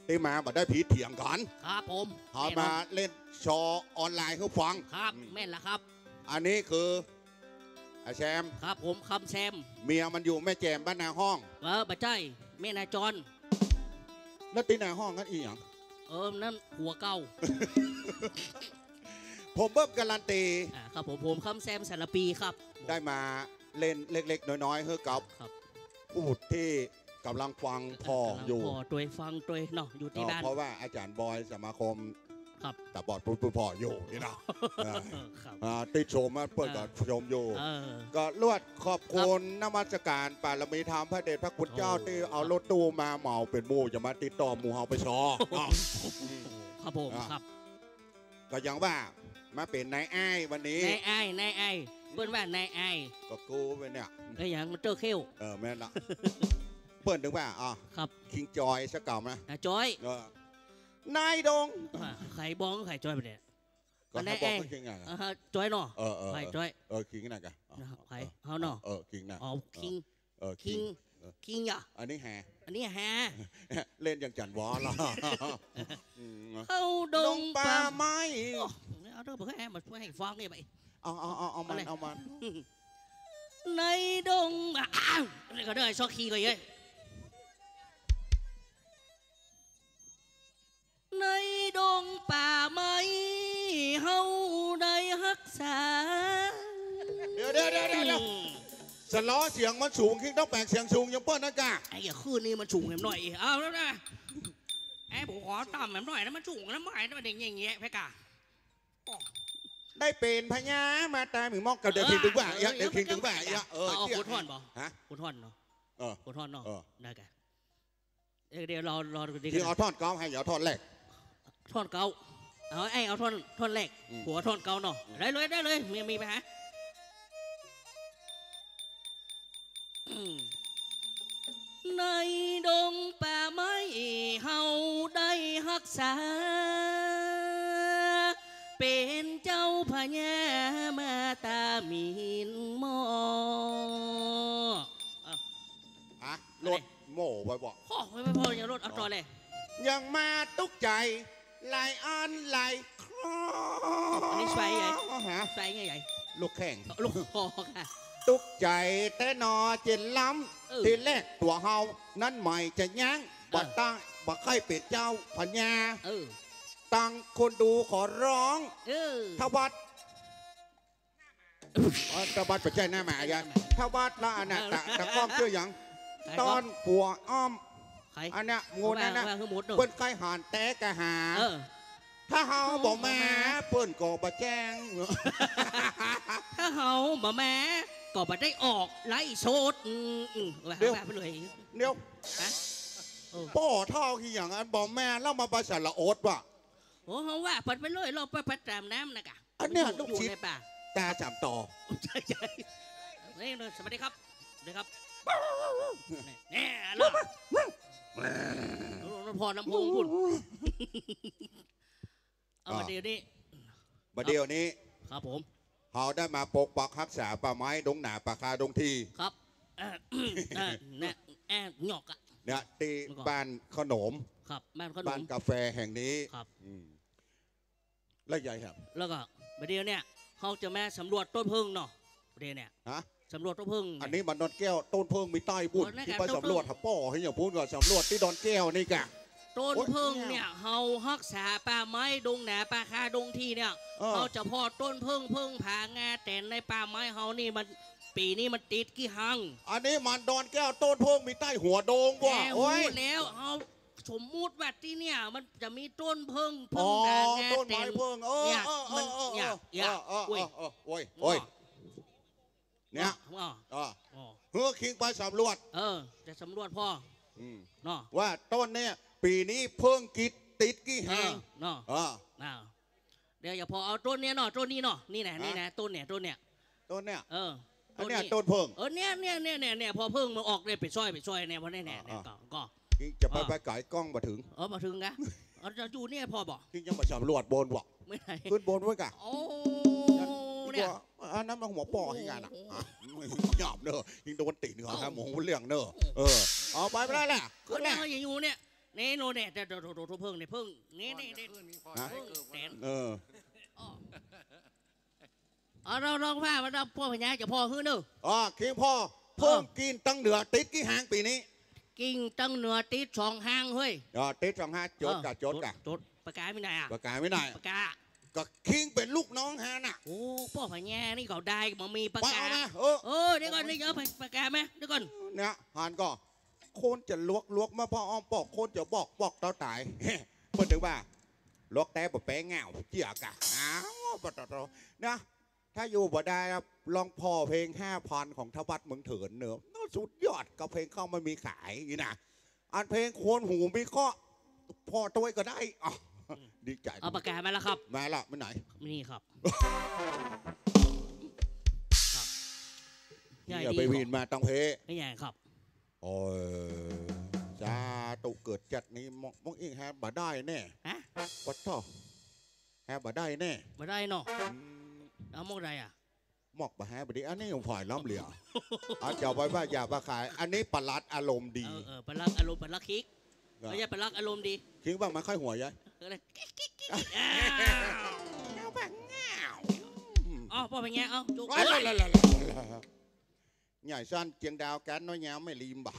ตี้มาบ่ได้ผิดเถียงกั๋น ครับผม เฮามาเล่นซอออนไลน์หื้อฟัง ครับ อืม แม่นละครับ อันนี้คือ ไอ้แซม ครับผม คำแซม เมียมันอยู่แม่แจ่มบ้านนาห้อง เออ บ่ใจ้ แม่นาจร แล้วตี้นาห้องนั้นอีหยัง เออ นั่นผัวเก่า ผมเบิ้มการันตี อ่า ครับผม ผมคำแซมสารปีครับ ได้มาเล่นเล็กๆ น้อยๆ หื้อกับ ครับ ผู้ตี้ก่ำลังฟังผ่ออยู่ ก่ำลังผ่อตวยฟังตวยเนาะ อยู่ตี้บ้าน เนาะ เพราะว่าอาจ๋ารย์บอยสมาคม ครับ ตาบอดผู้ผ่ออยู่นี่เนาะ เออ ครับ อ่า ติดชมมาเปิ้นก็ เออ ชมอยู่ เออ ก็ลวดขอบคุณ ครับ นมัสการปารมีธรรมพระเดชพระคุณเจ้า โอ้ ตี้เอารถตู้มาเหมาเป๋นหมู่ จะมาติดต่อหมู่เฮาไปซอเนาะ ครับผม อ่ะ ครับ ก็ยังว่ามาเป๋นนายอ้ายวันนี้ นายอ้าย นายอ้าย เปิ้นว่านายอ้าย ก็กูเป๋นเนี่ย เอ้ย หยัง มันเจ้าเข้ว เออ แม่นละ เปิ้นถึงว่า อ๋อ ครับ คิงจอยสักกำนะ อ่ะ จอย เออ นายดง อ่ะ ใผบ้องใผจอยไปเนี่ย ก็ใผบ้อง นายอ้าย ก็คิงอ่ะ อ่าฮะ จอยเนาะ เออ เออ ใผจอย เออ คิงนั่นกะ นะครับ ใผ เฮาเนาะ เออ คิงนะ อ๋อ คิง เออ เออ คิง คิง เออ คิงอ่ะ อันนี้แฮ อันนี้แฮ เล่นอย่างจันหวอเหรอ อืม เข้าดงป่าไม้ โอ้ เอาเถอะ บ่ให้ มาช่วยให้ฟังนี่ไป เอา เอา เอา เอามัน เอาเลย เอามัน ในดง อ้าว นี่ก็ได้ซอกคีย์ก่อนเย้ย ในดงป่าไม้เฮาได้ฮักษา เดี๋ยว เดี๋ยว เดี๋ยว เดี๋ยว เดี๋ยว อืม สะล้อเสียงมันสูง คิงต้องแป๋งเสียงสูงอย่างเปิ้นนั่นกะ ไอ้เหี้ย คลื่นนี่มันสูงแหมหน่อย เอาแล้วนะ ไอ้ผมขอต่ำแหมหน่อยนะ มันสูงนะ ไม่ได้ ไม่ได้แยะๆ ไปกะ ได้เป๋นพญามาตาหมีหมอก ก็เดี๋ยวคิงตึงว่า เออ เดี๋ยวคิงตึงว่า เออ เออ เอา เออ คนท่อนบ่ ฮะ คนท่อนเนาะ เออ คนท่อนเนาะ เออ ได้กะ เอ้ย เดี๋ยวรอ รอดูดี คิงเอาท่อนเก๊า ใผเอาท่อนแรก ท่อนเก๊า เอา ไอ้เอาท่อน ท่อนแรก อืม ผัวท่อนเก๊าเนาะ อืม ได้เลย ได้เลย มี มีไปหา อืม ในดงป่าไม้เฮาได้ฮักษา เป๋นเจ้าพญามาตาหมีหมอก อ่ะ ฮะ รถโม่บ่อยบ่ โอ้ ไม่ ไม่พอ ยังรถ เอาต่อเลย ยังมาตุ๊กใจ๋ หลายอันหลายครอ อันนี้ใส่ใหญ่ ฮะ ใส่ใหญ่ ลูกแข้ง ลูกคอค่ะ ตุ๊กใจ๋แต๊หนอเจ๋นล้ำ เออ ตี้แรกตั๋วเฮานั้นใหม่จะยั้ง เออ บ่ตั้ง บ่ใค่เป๋นเจ้าพญา เออ ตังคนดูขอร้อง เออ ทวัด เออ ทวัดบ่ใจ้หน้าหมา อย่า ทวัดละอันน่ะ เออ ตะ ตะก้องเจื้อหยัง ใผ ต้อนปัวอ้อม ใผ อันเนี้ย หมู่นั้นน่ะ ว่า ว่าคือหมดเนอะ เปิ้นใก้หันแต๊กะหา เออ ถ้าเฮาบ่มา เฮาบ่มา เปิ้นก็บ่แจ้ง ถ้าเฮาบ่มา ก็บ่ได้ออกไลฟ์สด อืม อืม ว่า เดี๋ยว ว่าไปเลย เดี๋ยว ฮะ เออ ป้อเฒ่าขี้หยังอันบ่มาแล้วมาประสาทละอดว่ะ โอ้ เฮาว่าเปิ้นไปเลย เราไป ไปต๋ามน้ำนะกะ อันเนี้ย อยู่ ลูกศิษย์ อยู่ในป่า ต๋าสามต่อ ใจ้ ใจ้ นี่ สวัสดีครับ สวัสดีครับ แน่ แน่ละ หลวงพ่อลำโพงพูด เอา อ่า บ่าเดี่ยวนี้ บ่าเดี่ยวนี้ ครับผม เฮาได้มาปกปักฮักษาป่าไม้ดงหนาป่าคาดงที ครับ เอ่อ เอ่อ เนี่ย แอ่ หยอกอะ เนี่ย ตี้ เมื่อก่อน บ้านขนม ครับ บ้านขนม บ้านกาแฟแห่งนี้ ครับ อืม แล้วใหญ่ครับ แล้วก็บ่าเดี่ยวเนี่ย เฮาจะมาสำรวจต้นเผิ้งเนาะ บ่าเดี่ยวเนี่ย ฮะ สำรวจต้นเผิ้ง อันนี้มันดอนแก้ว ต้นเผิ้งมีใต้ปู้น เออ นั่น ตี้ไปสำรวจ หาป้อ เห็นอย่างปู้นก็สำรวจตี้ดอนแก้วนี่กะ ต้นเผิ้งเนี่ย โอ๊ย เฮาฮักษาป่าไม้ดงหนาป่าคาดงทีเนี่ย เออ เฮาจะผ่อต้นเผิ้ง เผิ้งผางาแตนในป่าไม้เฮานี่มัน ปี๋นี้มันติดกี่หัง อันนี้มันดอนแก้ว ต้นเผิ้งมีใต้หัวโดงว่ะ แน่ โอ๊ย ฮู้แล้ว เฮา สมมุติว่าตี้เนี่ยมันจะมีต้นเผิ้ง เผิ้ง อ๋อ ผางาแตน ต้นไม้เผิ้ง เออ เนี่ย เออ มัน เออ เนี่ย เออ เนี่ย เออ เออ โอ๊ย เออ โอ๊ย โอ๊ย เนี่ย เนี่ย อ๋อ อ๋อ อ๋อ เฮ้อ คิงไปสำรวจ เออ จะสำรวจผ่อ อืม เนาะ ว่าต้นเนี่ย ปี๋นี้เผิ้งกิดติดกี่แห่ง เออ เนาะ เออ อ่า เดี๋ยวจะผ่อเอาต้นเนี่ยเนาะ ต้นนี้เนาะ นี่นะ ฮะ นี่นะ ต้นเนี่ย ต้นเนี่ย ต้นเนี่ย เออ อันเนี้ย ต้นนี้ ต้นเผิ้ง เออ เนี่ย เนี่ย เนี่ย เนี่ย เนี่ย ผ่อเผิ้งมันออกเนี่ย ไปซ่อย ไปซ่อยเนี่ย ผ่อเนี่ย เนี่ย อ่า เนี่ย อ่า ก็ ก็ คิงจะไป อ่า ไปก๋ายก้องบ่าเถิง เออ บ่าเถิงกะ เอาจะอยู่เนี่ยผ่อบ่ คิงยังบ่สำรวจปู้นบ่ ไม่ได้ ขึ้นปู้นไว้กะ โอ้ เนี่ย อันนั้นมันหัวป้อที่งานน่ะ โอ้โห อ่ะ หยาบเนอะ ยิงโดนตี๋นเขา เอ้า ฮะ หมองเรื่องเนอะ เออ เอาไป ไปได้แหละ ขึ้นเนี่ย ขึ้นเนี่ย อย่าอยู่เนี่ย นี่โน่นเนี่ย แต่โถ โถ โถ เผิ้งเนี่ย เผิ้ง นี่ นี่ นี่ เผิ้งแตน เออ อ๋อ เอา ลอง ลองว่ามา ป้อพญาจะผ่อหื้อเนอะ อ๋อ คิงผ่อ เออ เผิ้งกิ่งตังเหนือติดกี่หางปี๋นี้ กิ่งตังเหนือติดสองหางเฮ้ย อ๋อ ติดสองหาง จดกะ เออ จดกะ จด จด ปากกามีไหนอะ ปากกามีไหน ปากกา ก็คิงเป๋นลูกน้องหันน่ะ โอ้ ป้อพญานี่เขาได้ บ่มีปากกา ไปเอามา เออ เออ เดี๋ยวก่อน เดี๋ยวเอาปากกามา เดี๋ยวก่อน เนี่ย หันก่อ คนจะลวก ลวกมาผ่ออ้อมปอก คนจะบอก บอกเต้าต๋าย เปิ้นนึกว่า ลวกแต๊บ่แป๊เหง้า เจียกะ อ้าว ปะตะโต นะ ถ้าอยู่บ่ได้นะ ลองผ่อเพลงห้าพันของทวัดเมืองเถินเนอะ สุดยอด ก็เพลงเขาไม่มีขายนี่นะ อันเพลงคนหูมีเคราะห์ ผ่อตวยก็ได้ อ้าว ดีใจ๋ เอาปากกามาแล้วครับ มาละ มาไหน นี่ครับ ครับ เหีย ใหญ่ดี ไปวีนมาตังเพ ไม่ใหญ่ครับ โอ้ย สาธุ เกิดจัดนี้ มอก มอกอิ้งแฮบ่ได้แน่ ฮะ ปะโธ่ แฮบ่ได้แน่ บ่ได้เนาะ อืม เอามอกใดอะ มอกบ่าแฮบ่ดี อันนี้ของฝ่ายล้ำเหลือ เอาเจ้าไปว่าอย่าไปขาย อันนี้ปลัดอารมณ์ดี เออ เออ ปลัดอารมณ์ ปลัดคิก ก็ ไม่ใช่ปลัดอารมณ์ดี คิกบ้างมันค่อยหัวใหญ่ เออ คิก คิก คิก อ้าว แนวแบบแง่ว อ๋อ ป้อเป๋นไง เอ้า จุก ว้าย โอ๊ย ละละละละละ ใหญ่สั้นเจียงดาวแก๊สน้อยแย้มไม่ลีมบ่า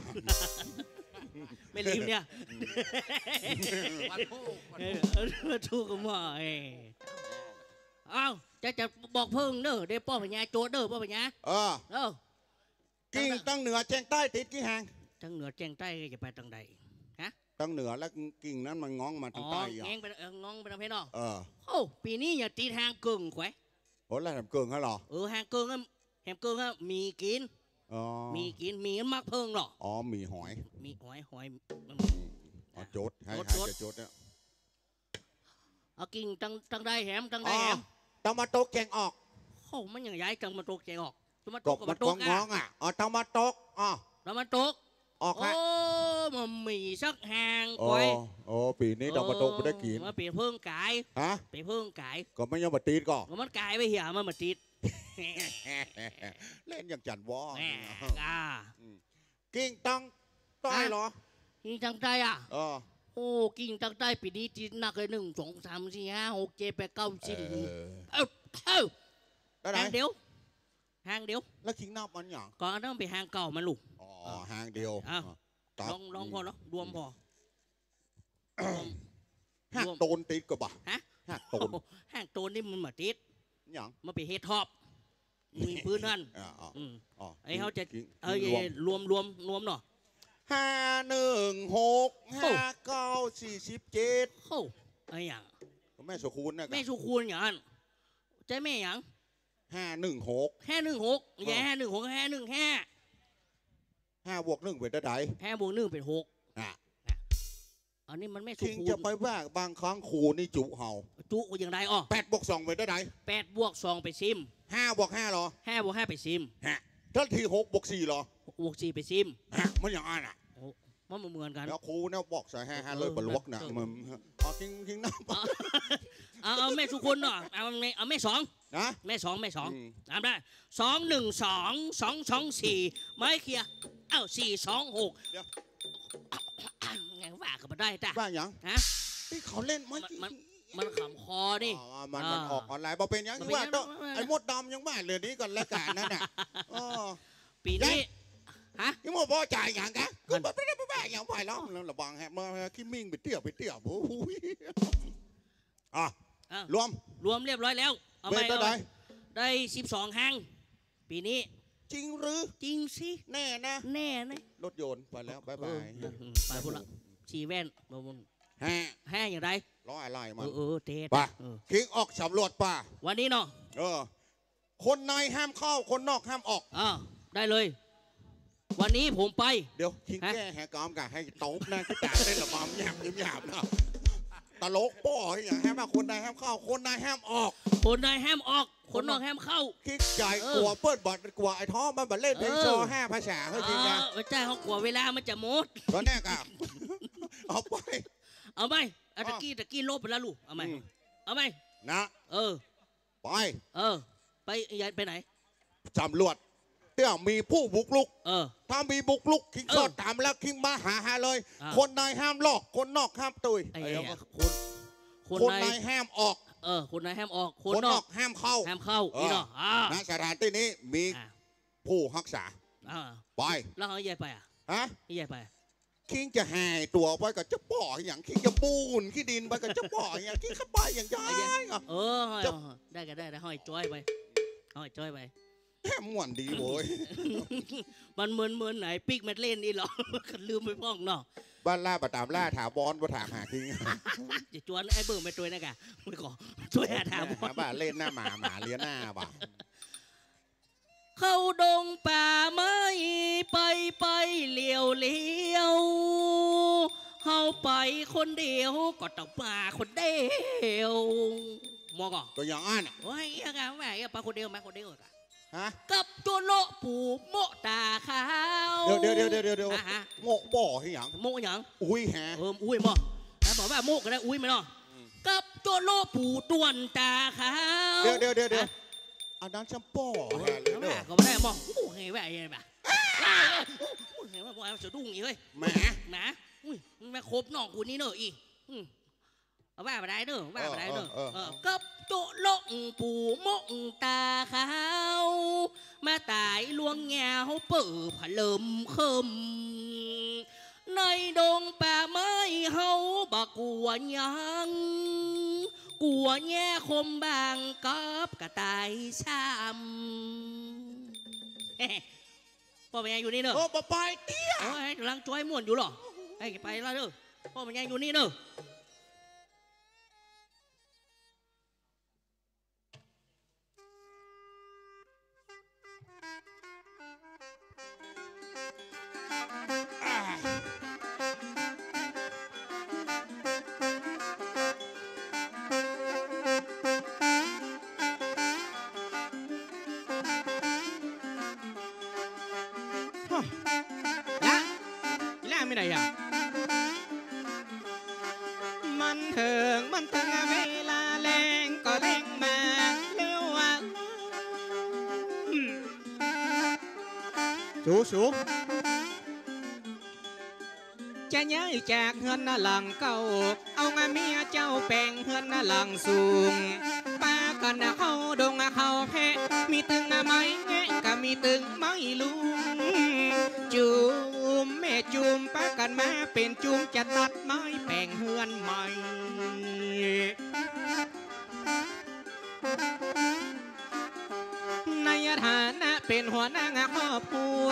ไม่ลีมเนี่ย วันพูก วันพูก เออ เออ วันพูกก็มา เออ เอ้า จะ จะบอกเพิ่งเน่อ เดี๋ยวป้อเป๋นไง โจทย์เน่อ ป้อเป๋นไง เออ เออ กิ่งตังเหนือแจ้งใต้ติดกี่แห่ง ตังเหนือแจ้งใต้จะไปตังใด ฮะ ตังเหนือแล้วกิ่งนั้นมันง้องมาตังใต้ อ๋อ อีก แง้งไป เออ ง้องไปตังเพชรเนาะ เออ โอ้ ปี๋นี้อย่าติดแห่งเกิ่งแขวะ โอ้ แล้วแหมเกิ่งฮะเหรอ เออ แห่งเกิ่งอะ แหมเกิ่งอะ หมี่กิ๋น อ๋อ หมี่กิ๋น หมี่มันมักเพิ่งเหรอ อ๋อ หมี่หอย หมี่หอย หอย มัน อ๋อ โจทย์ ให้ โจทย์ ให้ โจทย์ จะโจทย์เนี่ย เอากิ่งตัง ตังใดแหม ตังใดแหม อ๋อ ตะวันตกแจ้งออก โอ้ มันอย่างใดตะวันตกแจ้งออก ตะวันตกกับตะวันตกอะ ก็มันก็ง้องอะ อ๋อ ตะวันตก อ๋อ ตะวันตก ออกฮะ โอ้ มันมีสักแห่ง โอ้ ก้อย โอ้ ปี๋นี้ตะวันตกบ่ได้กิ๋น มันเป๋นเพิ่งก๋าย ฮะ เป๋นเพิ่งก๋าย ก็มันยังบ่ติดก่อ ก็มันก๋ายไปเหีย มันบ่ติด เล่นอย่างจันวอ แหม อ่า อืม กิ่งตังใต้เหรอ ฮะ กิ่งตังใต้อะ เออ โอ้ กิ่งตังใต้ปี๋นี้ติดนักเลย หนึ่ง สอง สาม สี่ ห้า หก เจ็ด แปด เก้า สิบ เออ เอ้า เอ้า ได้ไหน แห่งเดียว แห่งเดียว แล้วคิงนับมันหยัง ก็อันนั้นเป๋นแห่งเก่ามันลูก อ๋อ แห่งเดียว อ่ะ อ่ะ ครับ ลอง ลองผ่อ อืม ลอง รวมผ่อ ฮากโตนติดก่อบ่า ฮะ ฮากโตน ฮากโตนนี่มันบ่ติด หยัง มันเป๋นเฮดท็อป มีปื๊ดหั้น อ่า อ่า อืม อ๋อ ไอ้เฮาจะ คิง เอ้ย คิงรวม รวม รวม รวมเนาะ ห้าหนึ่งหก โอ้ ห้าเก้า สี่สิบเจ็ด โอ้ ไอ้หยัง แม่สุคูณนะ แม่สุคูณอย่างนั้น ใจ้แม่หยัง ห้าหนึ่งหก ห้าหนึ่งหก เออ อย่าห้าหนึ่งหก ห้าหนึ่งห้า ห้าบวกหนึ่งเป๋นเต้าใด ห้าบวกหนึ่งเป๋นหก อ่ะ น่ะ อันนี้มันแม่สุคูณ คิงจะไปว่าบางครั้งครูนี่จุเฮา จุอย่างใดอ้อ แปดบวกสองเป๋นเต้าใด แปดบวกสองเป๋นสิบ ห้าบวกห้าเหรอ ห้าบวกห้าเป๋นสิบ ฮะ ถ้าทีหกบวกสี่เหรอ หกบวกสี่เป๋นสิบ ฮะ มันอย่างนั้นอะ โอ้ มันบ่เหมือนกั๋น แล้วครูเนี่ยบอกใส่ห้า ห้าเลย เออ บ่ลวกนะ เออ มัน เอาคิง คิงนับ เอา เอา เอาแม่สุคูณเนาะ เอาแม่ เอาแม่สอง นะ แม่สอง แม่สอง อืม นับได้ สองหนึ่งสอง สองสองสี่ ไม้เคลียร์ เอ้า สี่สองหก เดี๋ยว ไงว่าก็บ่ได้จ้ะ ว่าหยัง ฮะ ที่เขาเล่นมัน มัน มัน มันขำคอนี่ อ๋อ มัน อ่า มันออกออนไลน์ บ่เป๋นหยัง บ่เป๋นหยัง ที่ว่าต้อง บ่เป๋นหยัง ไอ้มดดำยังว่าเรื่องนี้ก่อนละกั๋นนั่นน่ะ อ๋อ ปี๋นี้ ฮะ นี่มดบ่จ่ายหยังกะ มัน ก็บ่ได้ บ่ได้หยังไปแล้ว ระวังฮะ มาขี้มิ่งไปเตี้ย ไปเตี้ย โอ้ย อ่ะ อ่ะ รวม รวมเรียบร้อยแล้ว เอาใหม่ เป๋นเต้าใด เอาใหม่ ได้สิบสองแห่ง ปี๋นี้ จริงหรือ จริงสิ แน่นะ แน่นะ รถยนต์ไปแล้ว บ๊ายบาย เออ อืม ไปพู้นละ สี่แว่น บ่บุญ แห่ แห่อย่างใด ล้ออะไรมัน เออ เออ เตะ ไป เออ คิงออกสำรวจป่า วันนี้เนาะ เออ คนในห้ามเข้า คนนอกห้ามออก อ่า ได้เลย วันนี้ผมไป เดี๋ยว คิง ฮะ แก้แหกกรรมกะให้ตบหน้าขี้ตาเต้นระบำหยาบหยาบนะ ตลกป้ออย่าง ห้ามเข้า คนในห้ามเข้า คนในห้ามออก คนในห้ามออก คนนอกห้ามเข้า คิงใจ๋ เออ กั๋วเปิ้นบ่ กั๋วไอ้ท้อมันบ่เล่นเพลง เออ ซอห้าภาษา เฮ้ย คิงนะ เออ บ่ใจ้ เขากั๋วเวลามันจะหมด ตอนแรกอะ เอาไป เอาไป อ่ะ อ๋อ ตะกี้ ตะกี้ลบไปแล้วลูก เอาใหม่ อืม เอาใหม่ นะ เออ ไป เออ ไป ไปไหน สำรวจ เตี้ยมีผู้บุกรุก เออ ถ้ามีบุกรุก คิง เออ สอดต๋ามแล้ว คิงมาหา หาเลย อ่า คนในห้ามลอก คนนอกห้ามตุย ไอ้เหี้ย เอ้ย คน คนใน คนในห้ามออก เออ คนในห้ามออก คนนอก คนนอกห้ามเข้า ห้ามเข้า เออ นี่เนาะ อ่า ณ สถานตี้นี้มี อ่า ผู้ฮักษา อ่า ไป แล้วเขาเยียะไปอะ ฮะ เยียะไป คิงจะหายตั๋วไปกับเจ้าป้อหยัง คิงจะปูนขี้ดินไปกับเจ้าป้อหยัง คิงเข้าไปอย่างใดอะ เออ เจ้า ได้ก็ได้ ได้ ห้อยจ้อยไป ห้อยจ้อยไป แหมม่วนดีโว้ย มันเหมือน เหมือนไหน ปิ๊กแมดเล่นนี่เหรอ ลืมไปพ่องเนาะ บ้านล่าบ่ต๋ามล่าถาวร บ่ถามหาคิง จะจวนไอ้เบิ่งไปตวยนะกะ ไม่ขอ ช่วยหาถาวร บ้าเล่นหน้าหมา หมาเลียหน้าบ่า เข้าดงป่าไม้ไปไปเลี้ยวเลี้ยว เฮาไปคนเดียวก็ต้องมาคนเดียว มองก่อ ก็อย่างนั้นน่ะ โอ้ย เอี้ยกะว่า เอี้ยไปคนเดียว มาคนเดียวกะ ฮะ กับโจโละปู่โมะต๋าขาว เดี๋ยว เดี๋ยว เดี๋ยว เดี๋ยว เดี๋ยว อ่ะฮะ โมะป้อหื้อหยัง โมะหยัง อุ๊ยแหะ เออ อุ๊ยมอ แล้วบอกว่าโมะก็ได้ อุ๊ยไหมเนาะ อืม กับโจโละปู่ต้วนต๋าขาว เดี๋ยว เดี๋ยว เดี๋ยว เดี๋ยว ฮะ อันนั้นซ้ำป้อ โอ้ย แหะเลยเนาะ ก็ไม่ได้มอง โอ้ย แหวะ แหวะ แหวะ โอ้ย แหวะ สะดุ้งอีกเฮ้ย แหม นะ อุ้ย มาคบน้องกูนี่เนอะอี อืม ว่าบ่ได้เนอะ ว่าบ่ได้เนอะ เออ เออ เออ เออ กับโจโละปู่โมะต๋าขาว มาต๋ายล่วงยาวเปิ้อผะเลิมเคิม ในดงป่าไม้เฮาบ่กั๋วหยัง กั๋วแย่คมบางกับกระต่ายซ้ำ ป้อแม่อยู่นี่เนอะ โอ้ บ่ไปเตี้ย โอ้ย ก๋ำลังจ้อยม่วนอยู่หรอ ให้ไปละเนอะ ป้อแม่อยู่นี่เนอะ ละ อีหล่าไปไหนอะ มันเถิง มันเถิงเวลาแลงก็แลงมาแล้วอะ อืม สู สู จะย้ายจากเฮือนหลังเก่า เอาเมียเจ้าแป๋งเฮือนหลังสูง ปากั๋นเข้าดงเข้าแพะ มีตึงไม้แงะก็มีตึงไม้ลุง จุมแม่จุมปากั๋นมาเป๋นจุม จะตัดไม้แป๋งเฮือนใหม่ ในฐานะเป๋นหัวหน้าครอบครัว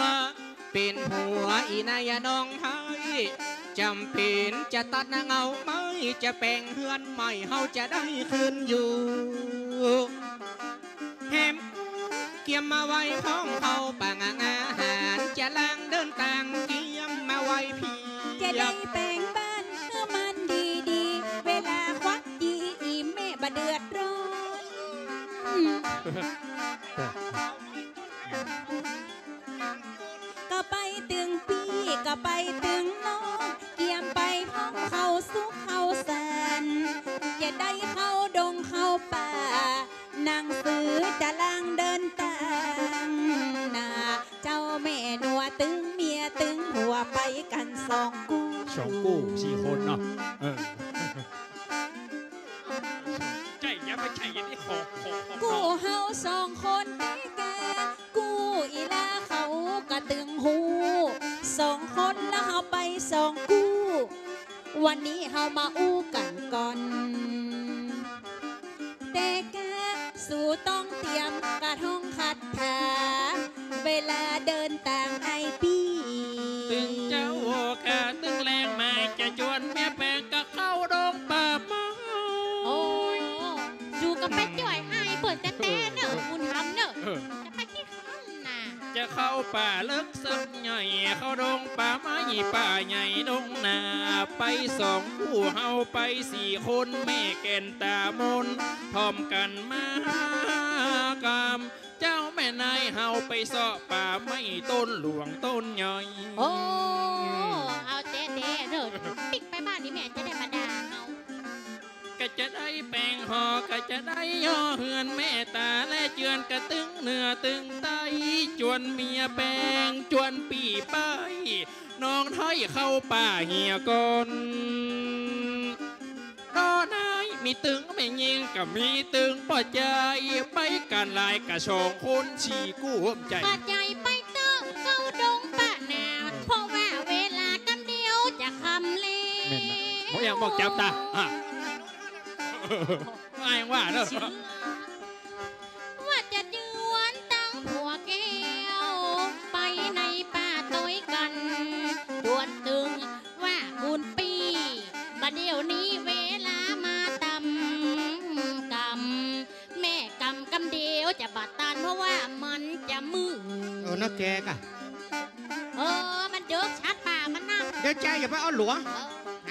เป๋นผัวอีนายน้องไฮ้ จ๋ำเป๋นจะตัดเงาไม้ จะแป๋งเฮือนใหม่ เฮาจะได้ขึ้นอยู่ แหมเกียมมาไว้พร้อมเข้าปางอาหาร จะลางเดินตางเกียมมาไว้เพียบ จะได้แป๋งบ้านหื้อมันดีๆ เวลาควักจีอีแม่บ่เดือดร้อน ก็ไปตึงปี้ ก็ไปตึงน้อง เกียมไปพร้อมเข้าสุขเข้าสันต์ จะได้เข้าดงเข้าป่า หนังสือจะลางเดินตางนา เจ้าแม่หนัวตึงเมียตึงผัวไปกั๋นสองกู้ สองกู้ สี่คนเนาะ เออ ใจ้ อย่าไปใจ้ อย่าไปขอ ขอ ขอ กู้เฮาสองคนแต๊แก่ กู้อีหล่าเขาก็ตึงฮู้ สองคนแล้วเฮาไปสองกู้ วันนี้เฮามาอู้กั๋นก่อน แต่กะสูต้องเตรียมกระท่องคาถา เวลาเดินตางไอ้ปี้ ตึงเจ๊าข้าตึงแลงมา จะจวนเมียแป๋งก็เข้าดงป่าไม้ โอ้ สูก็ไปจ้อยอ้ายเปิ้นแต๊ๆ เนอะ บุญธรรมเนอะ เออ จะไปขี้ จะเข้าป่าเลิ็กเซิกใหญ่ เข้าดงป่าไม้ป่าใหญ่ดงนา ไปสองกู้เฮาไปสี่คน แม่แก่นตามน พร้อมกั๋นมากำ เจ้าแม่นายเฮาไปเซาะป่าไม้ต้นหลวงต้นใหญ่ โอ้ เอาแต๊ๆ เนอะ ปิ๊กไปบ้านนี่แม่จะได้บ่ด่าเฮา ก็จะได้แป๋งหอ ก็จะได้ย่อเฮือนแม่ต๋า และเจือนกระตึงเหนือตึงใต้ จวนเมียแป๋ง จวนปี้ไป น้องไท้เข้าป่าเหียก่อน ต๋อนนี้มีตึงแม่ญิง ก็มีตึงป้อใจ๋ ไปกั๋นหลายก็สองคนสี่กู้ ห้ามใจ๋ ป้อใจ๋ไปเต๊อะ เข้าดงป่านา เพราะว่าเวลากำเดียวจะค่ำแล้ว แม่นนะ บ่อยากบอกจับตา อ่ะ อ้ายว่าเนอะ ว่าจะจวนตังผัวแก้ว ไปในป่าตวยกั๋น จวนตึงว่ากุนปี้ บ่าเดี่ยวนี้เวลามาต่ำกำ แม่กำกำเดียวจะบ่ตัน เพราะว่ามันจะมืด เออ นะแกกะ เออ มันเดิ็กชัดป่ามันนะ เดี๋ยวแกอย่าไปเอาหลัว เอ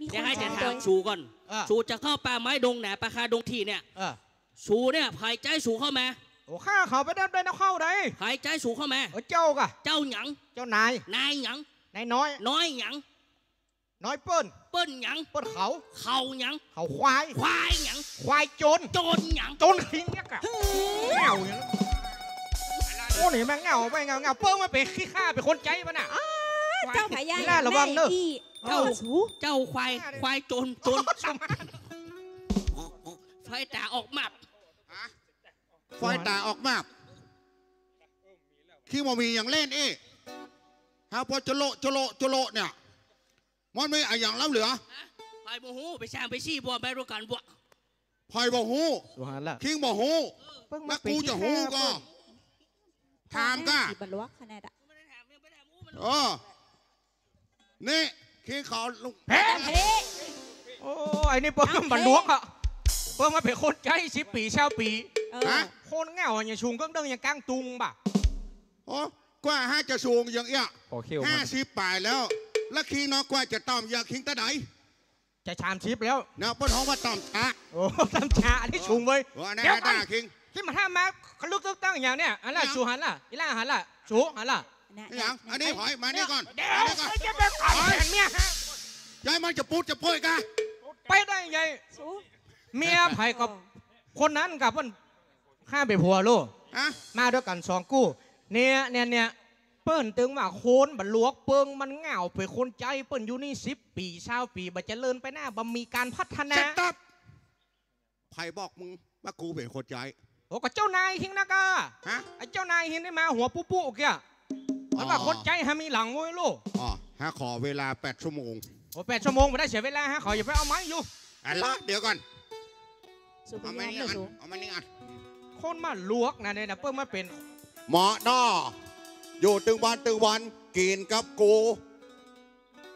มีคน เดี๋ยวให้จะถามสูก่อน เออ สูจะเข้าป่าไม้ดงหนาป่าคาดงถี่เนี่ย เออ สูเนี่ย ใผใจ๊สูเข้ามา โอ้ ข้าเข้าไปได้ ได้นำเข้าได้ ใผใจ๊สูเข้ามา เออ เจ้าก่ะ เจ้าหยัง เจ้านาย นายหยัง นายน้อย น้อยหยัง น้อยเปิ้น เปิ้นหยัง เปิ้นเขา เขาหยัง เขาควาย ควายหยัง ควายโจร โจรหยัง โจรคิงเนี่ยก่ะ เฮ้ย เง่าอย่างนั้น โอ้ นี่แม่งเง่าไปเง่าเง่า เปิ้นมาเป๋นขี้ข้าเป๋นคนใจ๊ปะน่ะ อ้า เจ้าพญา อีหล้าระวังเน่อ แม่อี เจ้า เจ้าสู เจ้าควาย ควายโจร โจร ไฟต๋าออกมาบ ฮะ ไฟต๋าออกมาบ คิงบ่มีหยังเล่นอี้ ฮะ ปอจะโละ จะโละ จะโละเนี่ย มันมีอะหยังล้ำเหลือ ฮะ ใผบ่ฮู้ ไปสร้างไปซี้บัวไปดูกั๋นบัว ใผบ่ฮู้ สุหานละ คิงบ่ฮู้ เปิ้นมา แล้วกูจะฮู้ก่อ เป๋นขี้ข้าเปิ้น ถามก่ะ ไม่ได้ถาม ไม่ได้ถาม อู้มัน เออ นี่ คิงขอลุง เฮ้ย โอ้ ไอ้นี่เปิ้น เอ้า บ่หลวกอะ เปิ้นมาเป๋นคนใจ๊สิบปี๋ ซาวปี๋ เออ ฮะ คนเง่าอะ ยังสูงเกิ้งเดิ้งยังก้างตุงบ่ะ โอ้ กว่าฮะจะสูงอย่างเอี้ย ขอเขี้ยวมัน ห้าสิบป๋ายแล้ว แล้วคิงเนาะ กว่าจะต่ำอย่างคิงเต้าใด จะสามสิบแล้ว เนี่ย เปิ้นฮ้องว่าต่ำจ๊ะ โอ้ ต่ำจ๊ะ อันนี้สูงเว้ย เออ อันนั้น เดี๋ยวก่อน ด่าคิง คิงมาถามมา เขาลึกตึ๊กตั้งอย่างเนี่ย อันละ หยัง สูหันละ อีหล้าหันละ สูหันละ อันนั้น หยัง อันนี้ เอ้ย หอย มานี่ก่อน เดี๋ยว มานี่ก่อน เอ้ย จะไปก่อน หอย แขนเมียฮะ ย้ายมันจะปูดจะเปื่อยก่ะ ไปได้ไง สู เมียใผก็ เออ คนนั้นก่ะเปิ้น ข้าเป๋นผัวลูก ฮะ มาด้วยกั๋นสองกู้ เนี่ย เนี่ย เนี่ย เปิ้นตึงว่าคนบ่หลวก เปิ้นมันเง่า เป๋นคนใจ๊ เปิ้นอยู่นี่สิบปี๋ ซาวปี๋ บ่เจริญไปหน้า บ่มีก๋านพัฒนา ชัตอัพ ใผบอกมึงว่ากูเป๋นคนใจ๊ โอ้ ก็เจ้านายคิงนะก่ะ ฮะ ไอ้เจ้านายคิงนี่มาหัวปุ๊ปุ๊เกี้ย มันว่า อ๋อ คนใจ๊ฮะมีหลังเว้ยลูก อ๋อ ฮะ ขอเวลาแปดชั่วโมง โอ้ แปดชั่วโมงบ่ได้เสียเวลาฮะ ขออย่าไปเอาไม้อยู่ อันละ เดี๋ยวก่อน สุพยาน เอามานี่อัน เลยสู เอามานี่อัน คนมาหลวกนะเนี่ยนะ เปิ้นมาเป๋น เหมาะเนาะ อยู่ตึงวันตึงวัน กิ๋นกับกู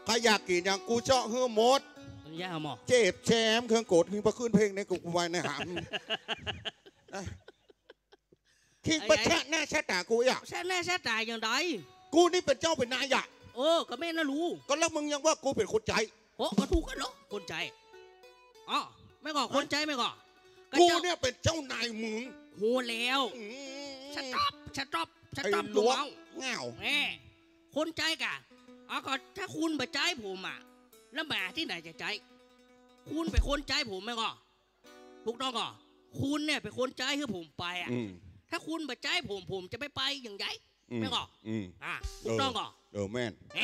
ใผอยากกิ๋นหยังกูเจาะหื้อหมด มันยากหมอ เจ็บแซมเครื่องกด หื้อพอขึ้นเพลงในกู กูว่าในหาม คิง ไอ้ ไปชะหน้าชะต๋ากูอ่ะ ชะหน้าชะต๋าอย่างใด กูนี่เป๋นเจ้าเป๋นนายอ่ะ เออ ก็แม่นนะลูก ก็แล้วมึงยังว่ากูเป๋นคนใจ๊ โอ้ ก็ถูกกั๋นเหรอ คนใจ๊ อ๋อ แม่ก่อ คนใจ๊แม่ก่อ ก็ กู เจ้า เนี่ยเป๋นเจ้านายมึง ฮู้แล้ว อืม สต็อป สต็อป สต็อป ไอ้หลวก ตัวเมา เง่า แหม คนใจ๊ก่ะ อ๋อ ก็ถ้าคุณบ่ใจ๊ผมอ่ะ แล้วหมาตี้ไหนจะใจ๊ คุณเป๋นคนใจ๊ผมแม่ก่อ ถูกต้องก่อ คุณเนี่ยเป๋นคนใจ๊หื้อผมไปอ่ะ อืม ถ้าคุณบ่ใจ๊ผม ผมจะไม่ไปอย่างใด อืม แม่ก่อ อืม อ่ะ ถูกต้องก่อ เออ เออ แม่น แหม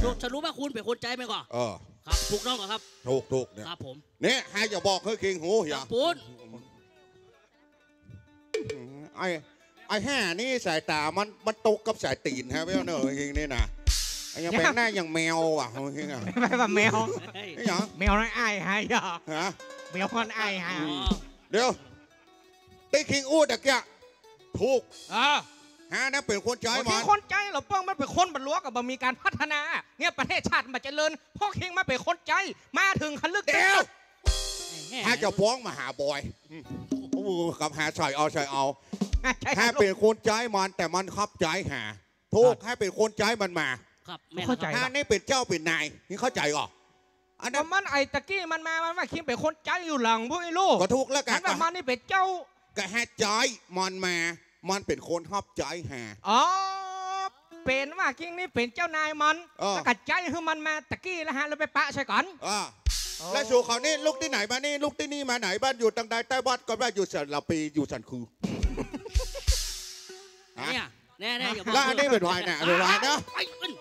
สรุป สรุปว่าคุณเป๋นคนใจ๊แม่ก่อ เออ ครับ ถูกต้องก่อครับ ถูก ถูกเนี่ย ครับผม เนี่ย ใผจะบอกหื้อคิงฮู้ อย่า ครับผม ไอ้ ไอ้แห่นี่สายต๋ามัน มันตกกับสายตี๋นฮะ แม่เน่อ คิงนี่นะ ไอ้ยังเป๋นหน้าอย่างแมวว่ะ คิงอ่ะ ไม่ว่าแมว เฮ้ย นี่หยัง แมวนั่นอ้ายฮะ ฮะ แมวนั่นอ้ายฮะ อ๋อ เดี๋ยว ตี้คิงอู้ตะเกียะ ถูก เออ ฮะ นั่นเป๋นคนใจ๊ โอ้ มัน คิงคนใจ๊เหรอ เปิ้นมันเป๋นคนบ่หลวกอะ บ่มีก๋านพัฒนา เนี่ยประเทศชาติมันบ่เจริญ เพราะคิงมาเป๋นคนใจ๊ มาเถิงขะลึก เดี๋ยว ตึ๊ก ถ้าจะฟ้องมหาบอย อืม โอ้ กับหาใส่เอา ใส่เอา ใช่ครับ ถ้าเป๋นคนใจ๊มัน แต่มันขอบใจ๊หา ถูก ครับ ถ้าเป๋นคนใจ๊มันมา ครับ แม่น เข้าใจ๋ ครับ ถ้านี่เป๋นเจ้าเป๋นนาย นี่เข้าใจ๋ก่อ อันนั้น มันไอ้ตะกี้มันมา มันว่าคิงเป๋นคนใจ๊อยู่หลังพวกไอ้ลูก ก็ถูกแล้วก่ะ มันว่ามันนี่เป๋นเจ้า ก็หาใจ๊มันมา มันเป๋นคนขอบใจ๊หา อ๋อ เป๋นว่าคิงนี่เป๋นเจ้านายมัน เออ แล้วก็ใจ๊หื้อมันมาตะกี้แล้วฮะ แล้วไปปะใส่กั๋น เออ โอ้ แล้วสูเขานี่ลุกตี้ไหนมานี่ ลุกตี้นี่มาไหน บ้านอยู่ตังใด ใต้วัดก่อ บ้านอยู่สันละปี อยู่สันคือ ฮะ เนี่ย แน่ๆ อย่าบอก แล้วอันนี้เป๋นใผน่ะ เป๋นใผนะ ไปอื่น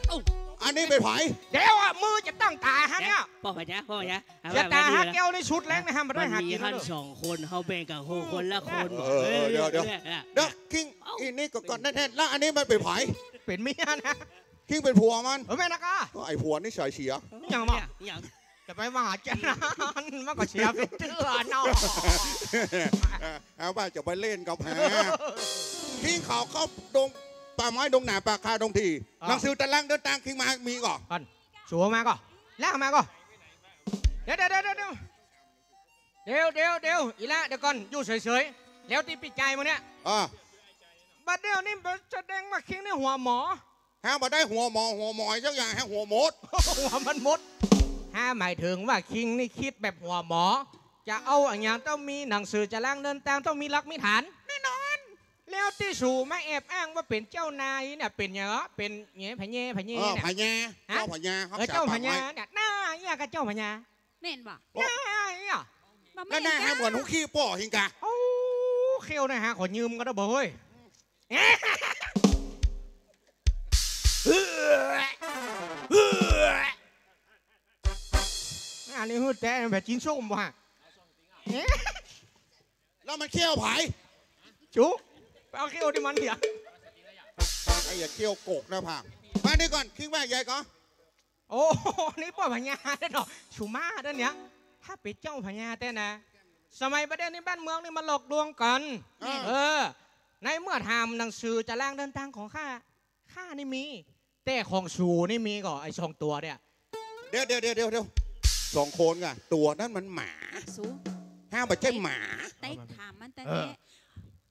เอ้า อันนี้เป๋นใผ เดี๋ยวอะ มือจะตั้งต๋าฮะเนี่ย ป้อไปจ๊ะ ป้อไปจ๊ะ จะต๋าฮะ แก้วนี่ชุดแรกนะฮะ มันได้หากิ๋น มันมีหั้นสองคน เฮาแบ่งกั๋นคนละคน เออ เดี๋ยว เดี๋ยว เดี๋ยว เดี๋ยว คิง เอ้า อีนี่ก็ก่อนแน่ๆ แล้วอันนี้มันเป๋นใผ เป๋นเมียนะ คิงเป๋นผัวมัน เออ แม่นนะก่ะ ก็ไอ้ผัวนิสัยเสีย หยังบ่ หยัง จะไปว่าจะนั้น มันก็เสียไปเตื้อเนาะ เอาว่าจะไปเล่นกับหา คิงเขาเข้าดงป่าไม้ดงหนาป่าคาดงถี่ อ่า หนังสือตารางเดินตางคิงมามีก่อ ก่อน สูมาก่อ ลากมาก่อ เดี๋ยว เดี๋ยว เดี๋ยว เดี๋ยว เดี๋ยว เดี๋ยว เดี๋ยว อีหล้า เดี๋ยวก่อน อยู่เสยๆ แล้วตี้ปี้จายมึงเนี่ย อ่า บัดเดี๋ยวนี้แสดงว่าคิงนี่หัวหมอ ฮะ บ่ได้หัวหมอ หัวหมอยสักอย่าง ฮะ หัวหมด หัวมันหมด ถ้าหมายเถิงว่าคิงนี่กึ๊ดแบบหัวหมอ จะเอาอะหยังต้องมีหนังสือจะลางเดินตาง ต้องมีหลักมีฐาน แน่นอน แล้วตี้สูมาแอบอ้างว่าเป๋นเจ้านายเนี่ยเป๋นหยังเหรอ เป๋นเน่ย พญา พญา เออ เนี่ย พญา ฮะ เจ้าพญา เออ เจ้าพญาเนี่ย หน้าเยียะกับเจ้าพญา แม่นบ่ โอ้ หน้าเยียะ บ่แม่น แล้วหน้าหาเหมือนหุงขี้ป้อหิงกะ โอ้ เขี้ยวนะฮะ ขอยืมก็ได้บ่เฮ้ย อันนี้หื้อแต๊แบบจีนส้มว่ะ แล้วมันเขี้ยวใผ จุ ไปเอาเขี้ยวตี้มันเถีย ไอ้เยียะเขี้ยวกกหน้าผาก มานี่ก่อน คิงว่าใหญ่ก่อน โอ้ นี่ป้อพญาเนาะ สูมาเดี๋ยวเนี้ย ถ้าเป๋นเจ้าพญาแต๊นะ สมัยบ่าเดี่ยวนี้บ้านเมืองนี่มันหลอกลวงกั๋น อ่า เออ ในเมื่อถามหนังสือจะลางเดินตางของข้า ข้านี่มี แต่ของสูนี่มีก่อ ไอ้สองตั๋วเนี่ย เดี๋ยว เดี๋ยว เดี๋ยว เดี๋ยว เดี๋ยว สองคนก่ะ ตั๋วนั้นมันหมา สู ห้ามบ่ใจ้หมา เต๊ะถามมันแต่ เออ เต๊ะ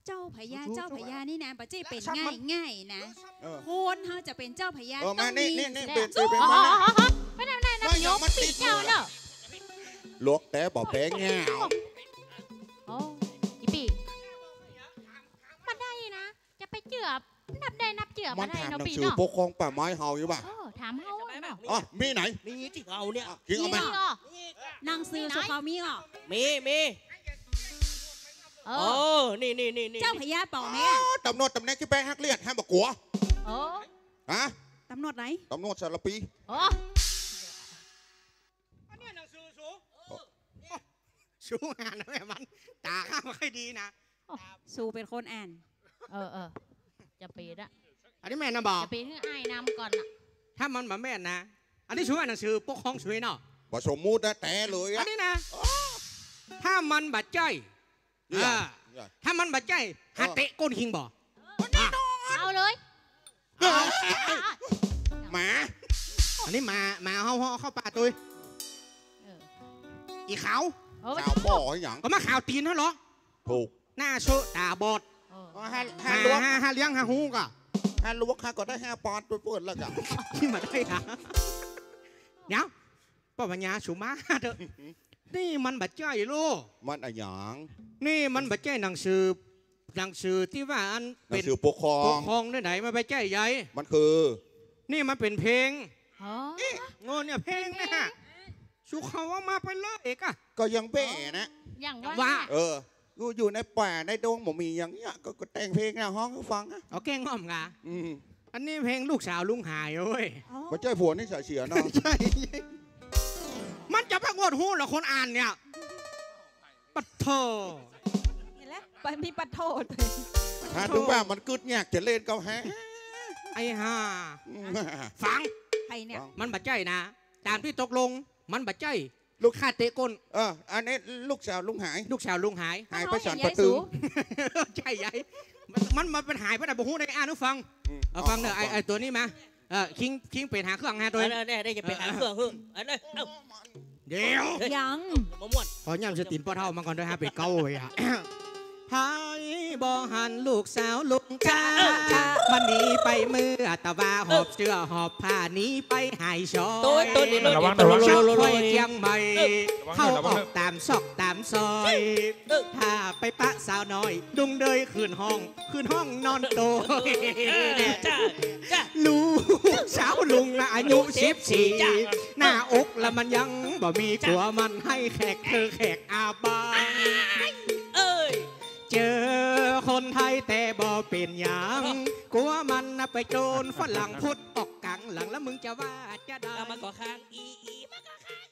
เจ้าพญา เจ้าพญานี่นะ บ่ใจ้เป๋นง่ายๆ นะ เออ คนเฮาจะเป๋นเจ้าพญา เออ มา ต้อง นี่ มี นี่ นี่ สิ เป๋น เป๋น เป๋น มา มา มา มา มา มา มา มา มา มา มา มา มา หลวงแต๊บ่แป๋งเงา โอ้ อีปี้ บ่ได้นะ จะไปเจื้อ นับได้นับเจื้อ มัน บ่ได้ ถาม เนาะ หนัง ปี้ สือ เนาะ ปกครองป่าไม้เฮาอยู่บ่ะ เออ ถามเฮาเนาะ อ๋อ มีไหน มีตี้เฮาเนี่ย อ่ะ คิงเอามา มีเหรอ หนังสือสุเขามีเหรอ มี มี เออ โอ้ นี่ นี่ นี่ นี่ เจ้าพญาป๋องไหมอะ อ๋อ ต๋ำรวจต๋ำแหน่งตี้แปะฮักเลียด ห้ามบ่กั๋ว เออ ฮะ ต๋ำรวจไหน ต๋ำรวจสารปี อ๋อ อันเนี้ยหนังสือสู สูอ่านนะแม่มัน ต๋าข้าบ่ค่อยดีนะ โอ้ สูเป๋นคนอ่าน เออ เออ จะเป๋นอะ อันนี้แม่นนะบ่ จะเป๋นหื้ออ้ายนำก่อนอะ ถ้ามันบ่แม่นนะ อันนี้สูอ่านหนังสือปกครองสูเนาะ บ่สมมุตินะ แต๊เลยอะ อันนี้นะ ถ้ามันบ่ใจ้ เนี่ย อ่า เนี่ย ถ้ามันบ่ใจ้ เออ หาเตะก้นคิงบ่ แน่นอน เอาเลย เฮ้ย หมา อันนี้หมา หมาเฮา เฮาเข้าป่าตุ้ย เออ อีขาว เออ ขาวป้อหยัง ก็มาขาวตี๋นหั้นเหรอ ถูก หน้าเซอะต๋าบอด เออ อ๋อ ห้า ห้า หา ลวก ห้า ห้าเลี้ยงห้าฮู้ก่ะ ห้าลวกห้าก็ได้ห้าปอนด์ไปเปิดแล้วก่ะ นี่มาได้นะ เดี๋ยว ป้อพญาสูมาเถอะ นี่มันบ่ใจ้ลูก มันอะหยัง นี่มันบ่ใจ้หนังสือ หนังสือตี้ว่าอัน หนังสือปกครอง เป๋นปกครองตี้ไหน มันบ่ใจ้ใหญ่ มันคือ นี่มันเป๋นเพลง อ๋อ เอ๊ะ โง่เนี่ยเพลงเนี่ย เป๋นเพลง สูเขาเอามาไปเลยเอกอะ ก็ยังแบ้นะ อย่างว่า ว่า เออ อยู่ อยู่ในป่าในดงบ่มีอย่างเนี้ย ก็ ก็แต่งเพลงนะ ฮ้องหื้อฟังนะ เอาแก้ง่อมกะ อืม อันนี้เพลงลูกสาวลุงหายเว้ย อ๋อ บ่ใจ้ผัวนิสัยเสียเนาะ ใจ้ มันจะไปอวดฮู้เหรอคนอ่านเนี่ย ปะโถ เห็นแล้ว ไปมีปะโถ ถ้าดูว่ามันกึ๊ดยากจะเล่นก็แฮะ ไอ้ห่า อืม ฟัง ใครเนี่ย มันบ่ใจ้นะ ต๋ามตี้ตกลง มันบ่ใจ้ ลูก ข้าเตะก้น เออ อันนี้ลูกสาวลุงหาย ลูกสาวลุงหาย หายไปสันป่าตึง ใจ้ใหญ่ มัน มัน มันเป๋นหายไปไหนบ่ฮู้ได้ อ่านหื้อฟัง อืม เอาฟังเถอะ เอา ไอ้ เอา ไอ้ตั๋วนี้มา เออ คิง คิงเป๋นหาเครื่องหาตั๋ว อันนั้นเนี่ย ได้จะไปหาเครื่องหื้อ อันนั้น เอ้า เดี๋ยว ยัง มาม่วน ขอย่ำสะตี๋นป้อเฒ่ามาก่อนด้วยฮะ เป๋นเก๊าเว้ยอะ ไผบ่หันลูกสาวลุงกา เออ มันหนีไปเมื่อตะวา หอบเสื้อหอบผ้าหนีไปหายซอย โตย โตย ระวัง ระวัง ซอกซอยเจียงใหม่ เออ เข้าออกต๋ามซอกต๋ามซอย เออ ถ้าไปปะสาวน้อย ลุงเดยขึ้นห้อง ขึ้นห้องนอนโต เออ จ้า จ้า ลูกสาวลุงน่ะอายุสิบสี่ จ้า หน้าอกละมันยังบ่มี จ้า กั๋วมันไห้แขกเธอแขกอาบาย เอ้ย เจอคนไทยแต่บ่เป๋นหยัง กั๋วมันน่ะไปโจรฝรั่งพุดออกก๋างหลัง แล้วมึงจะว่าจะได้ เอามาก่อข้าง อี อี มาก่อข้าง